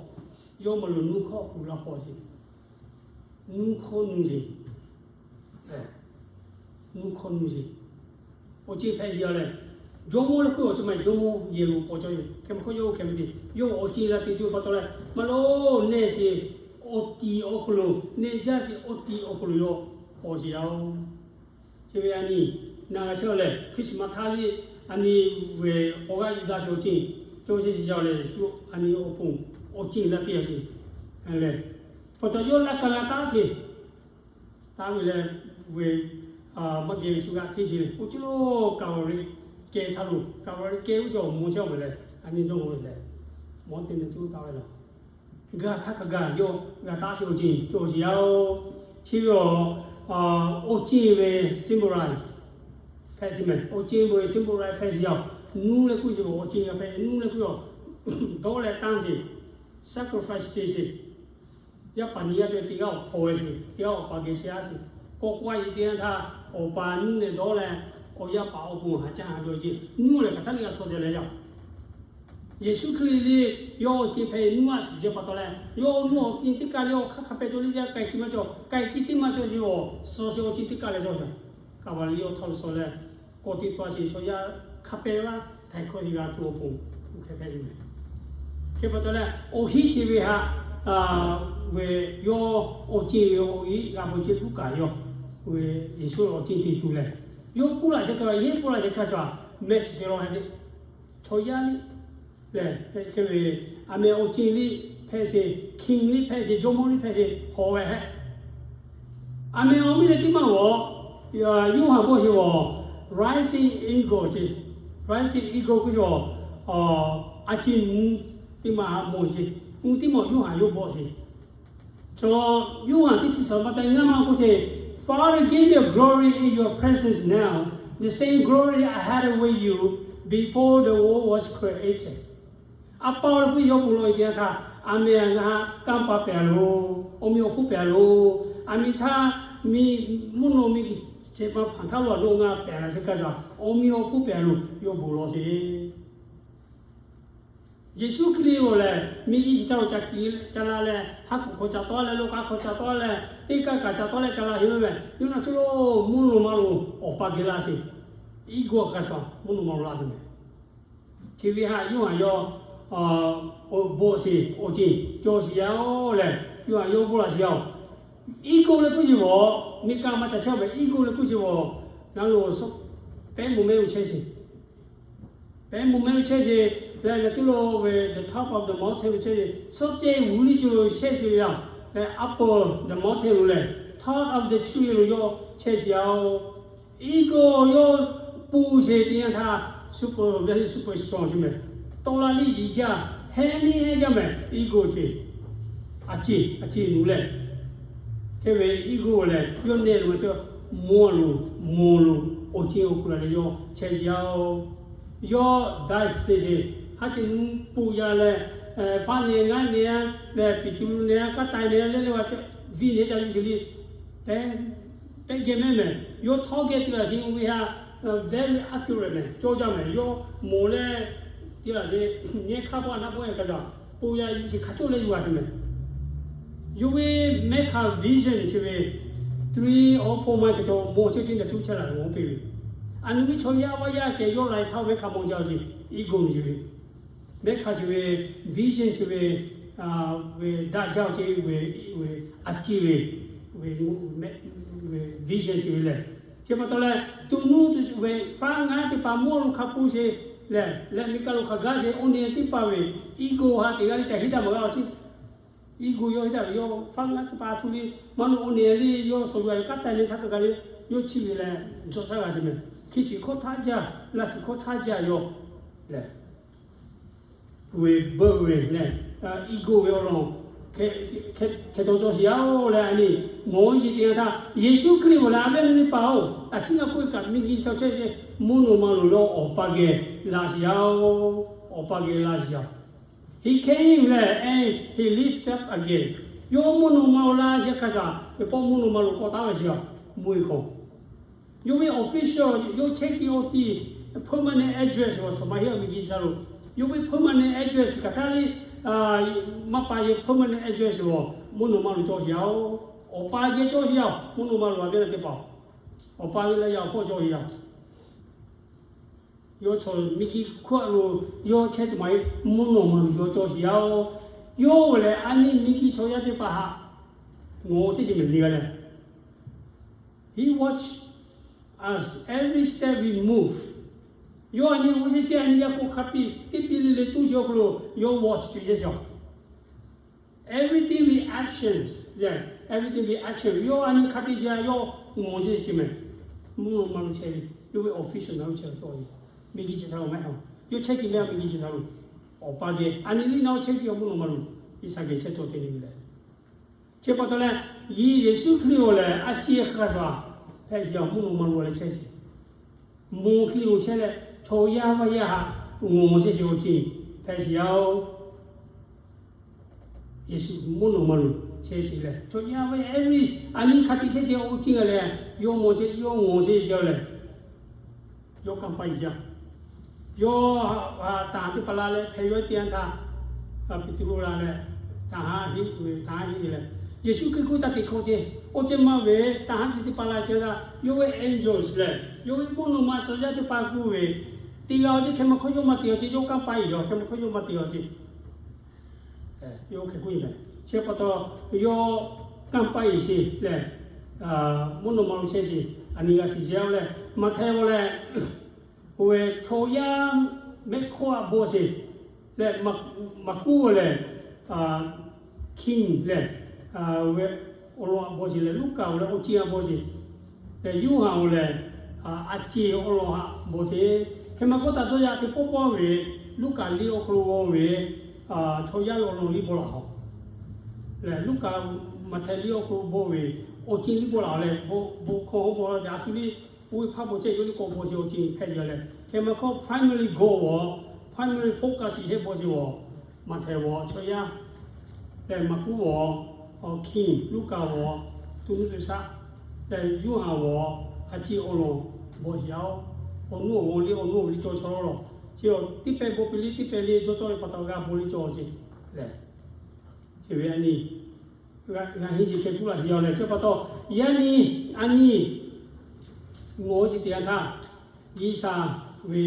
Yawˇ maˇ lo nuˇ hkawˇ awˬ hk'aw lo la paw sheˍ. Nuˇ hkawˇ nuˇ sheˍ. Nuˇ hkawˇ nuˇ sheˍ. Awˬ ceˬ hpehꞈ yaˇ leh, jawˇmawˇ leh hkui awˬ ceˬ maˇ jawˇmawˇ yehˬ lo paw cawˇ ve. Hk'e maˇ hkawˇ yawˇ hk'e ve te, yawˇ awˬ ceˬ la te tuˬ pa taw leh, maˇ lo neˇ sheˍ, awˬ tiˍ awˬ hk'aw lo neˇ jaˇ sheˍ, awˬ tiˍ awˬ hk'aw lo yawˇ paw sheˍ yaˇ-oˬ. Chi ve a nyi, na g'a chehˇ leh, Christmas htaˇ liˇ a nyi ve awˬ g'aˇ yuˬ daꞈ sheˍ awˬ ceˬ, cawˇ sheˍ sheˍ yaˇ leh, Yeˍsuˆ a nyi awˬ pon awˬ ceˬ la piˇ sheˍ leh, pa taw yawˇ laˇ ka g'a taˉ sheˍ. Taˇ ve leh, ve maˇ geh ve shu g'aˇ hteˇ sheˍ leh, oˇ cuˇ lo Kaˍvaˍriˆ kehˬ htaˇ lo, Kaˍvaˍriˆ kehˬ ve cawˬ mawˬ chehˇ ve leh, a nyi dawˇ ve leh, mawˬ te ve tuˬ taˍ ve laˬ. G'a htaˇ kaꞈ g'a yawˇ g'a taˉ sheˍ awˬ ceˬ cawˇ sheˍ yaˇ-oˬ. Chi ve awˬ, awˬ ceˬ ve symbolize hpehꞈ sheˍ meh. Awˬ ceˬ ve symbolize hpehꞈ sheˍ yaˇ-oˬ. Nuˇ leh kuˇ sheˍ awˬ ceˬ g'a hpehꞈ, nuˇ leh kuˇ awˬ dawˇ leh tanˇ sheˍ, sacrifice te sheˍ. Yaˇ paˍ nyi g'aˇ cawˬ teˇ g'aˇ awˬ hpaw ve sheˍ, teˇ g'aˇ awˬ pa geh sheh a sheˍ. K'awꞈ k'oˆ a yeˬ teˇ yanˇ htaˇ, awˬ pa nuˇ leh dawˇ leh, awˬ yaˇ paˍ awˬ pon haꞈ caˇ haꞈ dawˬ ceˬ, nuˇ leh hk'aˬ htaˇ le g'a suh ceh leh yaˇ Yeˍsuˆ Hkriꞈ le, yawˇ awˬ ceˬ hpehꞈ nuˇ a suhˍ ceh pa taw leh, yawˇ nuˇ awˬ ceˬ teˇ kaˇ le awˬ hk'aˇ hk'a pehꞈ cawˬ le yaˇ, k'ai tiˇ maˇ cawˬ, k'ai tiˇ maˇ cawˬ sheˍ awˬ suhˍ sheˍ awˬ ceˬ teˇ kaˇ leh cawˬ yaˇ. Kaˍvaˍriˆ yawˇ htaꞈ lo suh leh, k'awꞈ teꞈ pa sheˍ chaw yaˇ hk'a pehꞈ laˇ htaiˍ hkawˇ teˇ g'aˇ tuˬ awˬ pon, oˇ hk'e hpehꞈ ve meh. Hk'e pa taw leh, awˬ hinˉ chi ve haꞈ, ve yawˇ awˬ ceˬ ve awˬ hinˉ g'a bvuhꞈ ceh Luˉkaꞈ yawˇ ve Yeˍsuˆ awˬ ceˬ te tuˬ leh, yawˇ k'oˆ laˇ chehˇ kaꞈ, yehˇ k'oˆ laˇ chehˇ kaꞈ sha mehˆ chi te law heh le. Chaw yaˇ liˇ lehˬ, hk'e ve, aˬ meh awˬ ceˬ liˇ hpehꞈ sheˍ, king liˇ hpehꞈ sheˍ, jawˇmawˇ liˇ hpehꞈ sheˍ hawˬ ve hehˆ. Aˬ meh awˬ miˇ leh teˇ maˇ g'awˬ, Yoˇhanˬ bawˆ sheˍ g'awˬ, rising eagle ce, rising eagle k'oˆ ve, a ceˬ mvuhˇ teˇ maˇ mawˬ sheˍ, mvuhˇ teˇ maˇ Yoˇhanˬ yawˇ bawˆ sheˍ. Chaw Yoˇhanˬ teˇ chi suhˍ ma te ngaˇ maˇ k'oˆ sheˍ, Father, give me a glory in your presence now, the same glory I had with you before the world was created. A pa leh k'oˆ ve, yawˇ bon lawˬ ve teˇ yanˇ htaˇ, aˬ meh ngaˬ htaꞈ kanˇ paˆ pehˍ loˬ, awˬ meh awˬ hponˇ pehˍ loˬ, aˬ meh htaˇ miˬ mvuhˇ naw miˬ chi ma hpanˍ htaˇ lo a lo ngaˬ pehˍ la sheˍ kaꞈ, awˬ meh awˬ hponˇ pehˍ loˬ, yawˇ bon lawˬ sheˍ. Yeˍsuˆ Hkriꞈ g'awˬ lehˬ, miˬ guiˬ chi htaˇ lo ca kiˍ ca la leh, ha kuˬ hk'aw ca tawˆ leh, lo k'a hk'aw ca tawˆ leh, teˇ kaˇ kaꞈ ca tawˆ leh ca la heˆ meh. Yawˇ naˬ cuˇ lo mvuhˇ naw ma lo awˬ pa geh laˇ sheˍ. Iˉ g'awˇ hk'a shuˍ mvuhˇ naw ma lo laˇ sheˍ meh. Chi ve haꞈ Yoˇhanˬ yawˇ bawˆ sheˍ, awˬ ceˬ cawˬ sheˍ yaˇ-oˬ lehˬ, Yoˇhanˬ yawˇ bawˆ laˇ sheˍ yaˇ-oˬ. Iˉ g'awˇ leh kuˇ sheˍ vawˬ, miˬ kaˆ maˇ ca chehˇ ve iˉ g'awˇ leh kuˇ sheˍ vawˬ, naˬ lo pehˉ mvuhˇ mehˇ lo chehˇ sheˍ. Pehˉ mvuhˇ mehˇ lo chehˇ sheˍ leh, naˬ cuˇ lo ve the top of the mountain lo chehˇ sheˍ, suhˉ cehˇ g'uˇ liˇ ceuˬ lo chehˇ sheˍ ve yaˇ leh, upper the mountain lo lehˬ, top of the tree lo yawˇ chehˇ sheˍ yaˇ-oˬ. Iˉ g'awˇ yawˇ pun sheˍ teˇ yanˇ htaˇ, super, very super strong ce meh. Tawˆ la liˇ yiˍ jaˇ, hehnˇ liˇ hehnˇ jaˇ meh, iˉ g'awˇ ce. A ceˬ, a ceˬ nuˬ lehˬ, hk'e ve iˉ g'awˇ lehˬ, yawˇ nehˆ lo ma ce, mawˇ lo, mawˬ lo, awˬ ceˬ awˬ hk'aw lo leh yawˇ chehˇ sheˍ yaˇ-oˬ. Yawˇ dive te sheˍ, haˉ ceˬ nuˇ pun yaˇ leh, faˉ neh ngaˉ neh-a leh, piˍ tuˬ lu neh-a, kaˉ tai neh-a leh leh g'a viˇ neh ca yuˬ sheˍ liˇ, pehˉ geh mehˉ meh. Yawˇ htawˇ geh te laˬ sheˍ ve htaꞈ very accurate meh, cawˇ jaˇ meh. Yawˇ mawˬ leh te laˬ sheˍ, nehˉ hk'aˇ pawˆ a naˆ pawˆ e kaꞈ, pon yaˇ yuˬ sheˍ hk'a cawˇ leh yuˬ g'a sheˍ meh. Yawˇ ve mehˉ hk'aˇ vision chi ve three or four months hk'e taw mawˬ chehˇ ceˇ, naˬ cuˇ chehˇ laˬ ve mawˬ piˇ ve. A nu ve chaw yaˇ vaˇ yaˇ kehˬ yawˇ laiˬ htaˇ mehˉ hk'aˇ mawˬ jaˇ-oˬ ce, iˉ g'awˇ nuˬ ce ve. Mehˉ hk'aˇ chi ve vision chi ve, ve daꞈ jaˇ-oˬ ce ve, a ciˇ ve, vision chi ve lehˬ, chi pa taw leh, to nuˇ ve faˉ ngaˉ teˇ hpaˍ mawˇ lo hk'a pun sheˍ lehˬ, leh miˬ kaˆ lo hk'aˬ gaˇ sheˍ, oˇ nehˬ teˇ hpaˍ ve iˉ g'awˇ ha teˇ g'aˇ le ca heˆ daꞈ maˬ g'a-oˬ ce. Iˉ g'awˇ yawˇ heˆ daꞈ ve yawˇ faˉ ngaˉ teˇ hpaˍ tu le, maˇ lo oˇ nehˬ le yawˇ suh g'a ve kaˉ tai le htaˇ kaꞈ g'a le, yawˇ chi ve lehˬ, jawˇ shaˉ g'a sheˍ meh. Hkui shiˍ hkawˇ htaˇ jaˇ, laˇ shiˍ hkawˇ htaˇ jaˇ yawˇ lehˬ, ve beuˆ ve leh, ego ve awˬ lawn hkeh taw cawˬ sheˍ yaˇ-oˬ leh, a ni mawˬ ve teˇ yanˇ htaˇ Yeˍsuˆ Hkriꞈ-oˬ leh a ve a nyi teˇ hpaˍ-oˬ, a ciˉ ngaˇ k'oˆ ve kaꞈ miˬguiˬ chaw chehˇ ve mvuhˇ naw ma loˍ lo awˬ pa geh laˇ sheˍ yaˇ-oˬ, awˬ pa geh laˇ sheˍ yaˇ-oˬ. He came leh and he lived up again. Yawˇ mvuhˇ naw ma awˬ laˇ sheˍ hk'a kaꞈ, ve pawˆ mvuhˇ naw ma loˍ k'awꞈ taˉ ve sheˍ yaˇ, mvuhˇ ve hk'aw yawˇ ve official, yawˇ chehˇ kuiˬ awˬ ti permanent address awˬ shawˍ ma heˆ miˬguiˬ chaw lo. Yawˇ ve permanent address kaꞈ htaˇ le, maˇ pa yehˬ permanent address awˬ mvuhˇ naw ma loˍ cawˬ sheˍ yaˇ-oˬ. Awˬ pa geh cawˬ sheˍ yaˇ-oˬ, mvuhˇ naw ma loˍ a ve teˇ hpaˍ. Awˬ pa ve leh yaˇ awˬ hpawˇ cawˬ sheˍ yaˇ-oˬ. Yawˇ chaw miˬguiˬ hkawˇ lo yawˇ chehˇ tuˬ maˇ heˆ, mvuhˇ naw ma loˍ yawˇ cawˬ sheˍ yaˇ-oˬ. Yawˇ lehˬ a nyi miˬguiˬ chaw yaˇ teˇ hpaˍ htaꞈ ngaˬ hui chehˇ ce mehˍ le g'a leh, he watch us every step we move. Yawˇ a nyi g'uˇ chehˇ chehˇ a nyi yaˇ k'o hk'a piˇ teˇ piˇ le le tuˇ sheˍ awˬ hk'aw lo yawˇ watch tuˬ chehˇ sheˍ. Everything we actions, yeah, everything we action, yawˇ a nyi hk'a piˇ chehˇ yawˇ ngaˬ hui chehˇ ce mehˍ. Mvuhˇ naw ma loˍ chehˇ ve yawˇ ve official naˬ hui chehˇ cawˬ ve, miˬguiˬ chi htaꞈ lo maˇ heˆ. Yawˇ chehˇ kuiˬ maˇ heˆ miˬguiˬ chi htaꞈ lo, awˬ pa geh a nyi liˇ naˬ hui chehˇ kuiˬ mvuhˇ naw ma loˍ G'uiˬsha geh chehˇ cawˬ te le ve leh, chi pa taw leh, Yeˍsuˆ Hkriꞈ-oˬ lehˬ a ciˉ hk'a shuˍ hpehꞈ sheˍ yaˇ-oˬ, mvuhˇ naw ma loˍ leh chehˇ sheˍ. Mvuhˇ hkiˇ lo chehˇ leh chaw yaˇ vaˇ yaˇ htaꞈ ngaˬ hui chehˇ sheˍ awˬ ceuˬ hpehꞈ sheˍ yaˇ-oˬ. Yeˍsuˆ mvuhˇ naw ma loˍ chehˇ sheˍ leh chaw yaˇ vaˇ yaˇ every a nyi hk'a piˇ chehˇ sheˍ awˬ ceuˬ g'a leh, yawˇ mawˬ chehˇ yawˇ ngaˬ hui chehˇ sheˍ leh, yawˇ kanˇ paˆ-e jaˇ. Yawˇ tanˬ teˇ hpaˍ la leh hpehꞈ yawˇ teˇ yanˇ htaˇ, Peˍtruˆ la leh, tanˬ haˉ heˆ ve, tanˬ haˉ heˆ ve leh, Yeˍsuˆ Hkriꞈ k'oˆ taˇ te hkawˇ ce, oˇ ceh maˇ ve, tanˬ haˉ ce teˇ hpaˍ la teˇ yanˇ htaˇ yawˇ ve angels leh yawˇ ve mvuhˇ naw ma chaw yaˇ teˇ hpaˍ k'oˆ ve, te g'a awˬ ceh hk'e maˇ hk'awˇ yawˇ maˇ te awˬ ceh, yawˇ kanˇ paˆ-e yaˇ hk'e maˇ hk'awˇ yawˇ maˇ te awˬ ceh. Yawˇ hk'e k'oˆ ve, chi pa taw yawˇ kanˇ paˆ-e sheˍ leh, mvuhˇ naw ma loˍ chehˇ sheˍ, a nyi g'a shiˍ jaˇ-oˬ leh, Maꞈhtehˍ-oˬ lehˬ, oˇ ve chaw yaˇ mehˆ hkawˇ htaꞈ bawˆ sheˍ leh, Maˍkuˆ-oˬ lehˬ, king lehˬ, ve awˬ lawn htaꞈ bawˆ sheˍ leh, Luˉkaꞈ-oˬ lehˬ awˬ ceˬ htaꞈ bawˆ sheˍ leh, Yoˇhanˬ-oˬ lehˬ a ceˬ awˬ lawn htaꞈ bawˆ sheˍ. Hk'e maˇ k'oˆ taˍ dawˇ yaꞈ teˇ pawˆ pawˆ ve, Luˉkaꞈ liˇ awˬ hk'aw lo g'awˇ ve chaw yaˇ ve awˬ lawn liˇ bawˆ laꞈ-oˬ lehˬ, Luˉkaꞈ, Maꞈhtehˍ liˇ awˬ hk'aw lo bawˆ ve awˬ ceˬ liˇ bawˆ laꞈ-oˬ leh, bawˆ hkawˇ bawˆ laꞈ-oˬ leh, a shu liˇ oˇ ve hpaˇ bawˬ chehˇ yawˇ liˇ k'awꞈ bawˬ sheˍ awˬ ceˬ hpehꞈ ve leh, hk'e maˇ hk'awˇ primary goal-oˬ, primary focus heˆ bawˬ sheˍ-oˬ. Maꞈhtehˍ-oˬ chaw yaˇ leh, Maˍkuˆ-oˬ king, Luˉkaꞈ-oˬ tu nuˇ tu shaˆ leh, Yoˇhanˬ-oˬ a ceˬ awˬ lawn bawˬ sheˍ yaˇ-oˬ. Awˬ nuˇ awˬ g'aw liˇ awˬ nuˇ awˬ g'aw liˇ cawˬ chaw law, chi teˇ pehˇ bawˆ piˇ liˇ teˇ pehˇ liˇ dawˇ cawˇ ve pa taw g'a bawˬ liˇ cawˬ ce lehˬ, chi ve a nyi g'a henˇ ce hk'e k'oˆ laꞈ sheˍ yaˇ-oˬ lehˬ, chi pa taw yaˇ nyi, a nyi ngaˬ hui ce teˇ yanˇ htaˇ, G'uiˬsha ve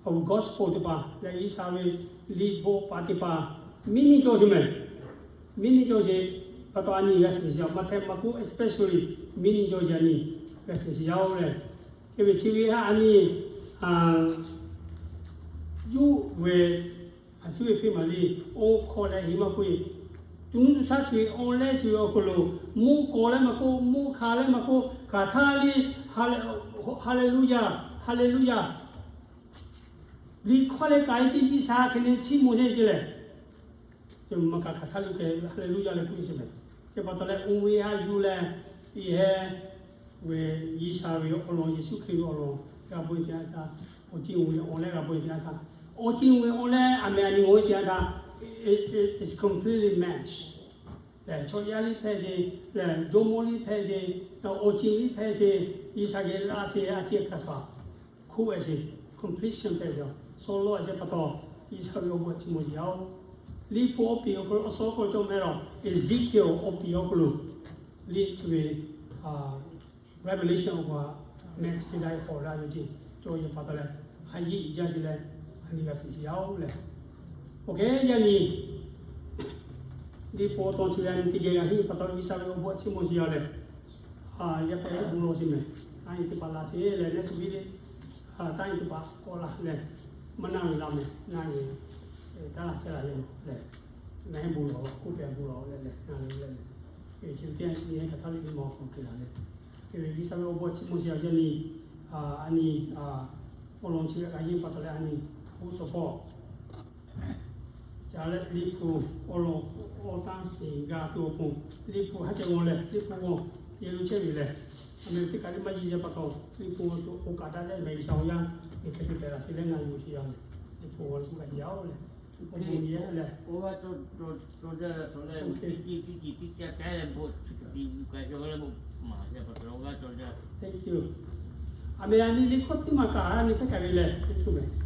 awˬ gospel teˇ hpaˍ leh G'uiˬsha ve liꞈ bawˆ paˍ teˇ hpaˍ miˇ niˆ cawˬ sheˍ mehˍ. Miˇ niˆ cawˬ sheˍ pa taw a nyi g'a shiˍ sheˍ yaˇ-oˬ. Maꞈhtehˍ, Maˍkuˆ especially miˇ niˆ cawˬ sheˍ a nyi g'a shiˍ sheˍ yaˇ-oˬ lehˬ, chi ve chi ve a nyi yuˇ ve a shu ve hpeˇ maˍ liˇ awˬ hk'aw leh heˍ maˇ k'oˆ-e. Tu nuˇ tu shaˆ chi ve awˬ leh chi ve awˬ hk'aw lo, mvuhˇ k'awˍ leh maˇ k'oˆ, mvuhˇ hk'a leh maˇ k'oˆ, hk'aˬ htaˇ liˇ Haˍleˍluˇyaˍ, Haˍleˍluˇyaˍ, liꞈ hkawˇ leh kaꞈ e ce G'uiˬsha hk'e le chiˇ mvuh chehˇ ce lehˬ, maˇ kaꞈ hk'aˬ htaˇ liˇ hk'e Haˍleˍluˇyaˍ leh k'oˆ ve ce mehˍ. Chi pa taw leh oˇ ve a yuˬ leh, iˉ heh ve G'uiˬsha ve awˬ lawn, Yeˍsuˆ Hkriꞈ ve awˬ lawn g'a bawˆ-e teˇ yanˇ htaˇ, awˬ ceˬ oˇ ve awˬ leh g'a bawˆ-e teˇ yanˇ htaˇ, awˬ ceˬ oˇ ve awˬ leh a mehˍ a nyi g'awˬ-e teˇ yanˇ htaˇ, it's completely match. Lehˬ chaw yaˇ liˇ hpehˇ sheˍ, lehˬ jawˇmawˇ liˇ hpehˇ sheˍ, awˬ ceˬ liˇ hpehˇ sheˍ, G'uiˬsha geh laˇ sheˍ, a ciˉ hk'a shuˍ hkoˆ-e sheˍ, completion hpehꞈ ve yoˬ. Sawˉ lawˉ a ciˉ pa taw G'uiˬsha ve awˬ bon chiˇ mvuh sheˍ yaˇ-oˬ. Liꞈ hpu awˬ piˍ awˬ hk'aw lo a sawˉ k'awꞈ cawˬ mehˍ lawˬ, Ezekiel awˬ piˍ awˬ hk'aw lo, liꞈ chi ve Revelation awˬ hk'aw lo mehˆ chi teˇ daˇ e k'awꞈ la ve ce, cawˬ yehˬ pa taw leh, a yiˇ jaˇ sheˍ leh, a nyi g'a shiˍ sheˍ yaˇ-oˬ lehˬ. Oˇ hk'e yaˇ nyi liꞈ hpu awˬ tawn chi ve a nyi teˇ geh g'a henˇ pa taw G'uiˬsha ve awˬ bon chiˇ mvuh sheˍ yaˇ lehˬ, yaˇ pehˇ bon lawˬ sheˍ mehˍ. A nyi teˇ hpaˍ la sheˍ lehˬ, leh shu viˉ le, taˇ nyi teˇ hpaˍ k'awꞈ la lehˬ, maˇ naˇ ve la mehˍ, naˇ ve taˇ laˬ chehˇ la lehˬ, ngaˬ hui bon lawˬ, k'oˆ pehˍ bon lawˬ leh lehˬ, ngaˬ hui lehˬ, chi ve teˇ yanˇ nyi hk'aˬ htaˇ liꞈ ve ma awˬ hk'aw lo hk'e la leh, G'uiˬsha ve awˬ bon chiˇ mvuh sheˍ yaˇ nyi, a nyi awˬ lawn chi ve a yeˇ pa taw leh a nyi, awˬ suhˍ hpawˇ Yaꞈ leh Liꞈ hpu awˬ lawn awˬ tanˇ shiˍ g'a tuˬ awˬ pon, Liꞈ hpu ha ca g'aw leh Liꞈ hpu g'aw yehˬ lo chehˇ ve lehˬ, a meh teˇ kaꞈ teˇ maˇ yiˇ yaˇ pa taw, Liꞈ hpu g'aw tuˬ awˬ kaꞈ daꞈ jaˇ ve G'uiˬsha awˬ yanˇ, hk'e te pehˬ laꞈ te leh ngaˬ yuˬ sheˍ yaˇ lehˬ, Liꞈ hpu g'aw tuˬ kaꞈ yaˇ-oˬ lehˬ, Liꞈ hpu g'aw yehˬ leh, a meh a nyi Liꞈ hkawˇ teˇ maˬ kaꞈ a nyi hk'e kaꞈ ve lehˬ, Liꞈ hpu meh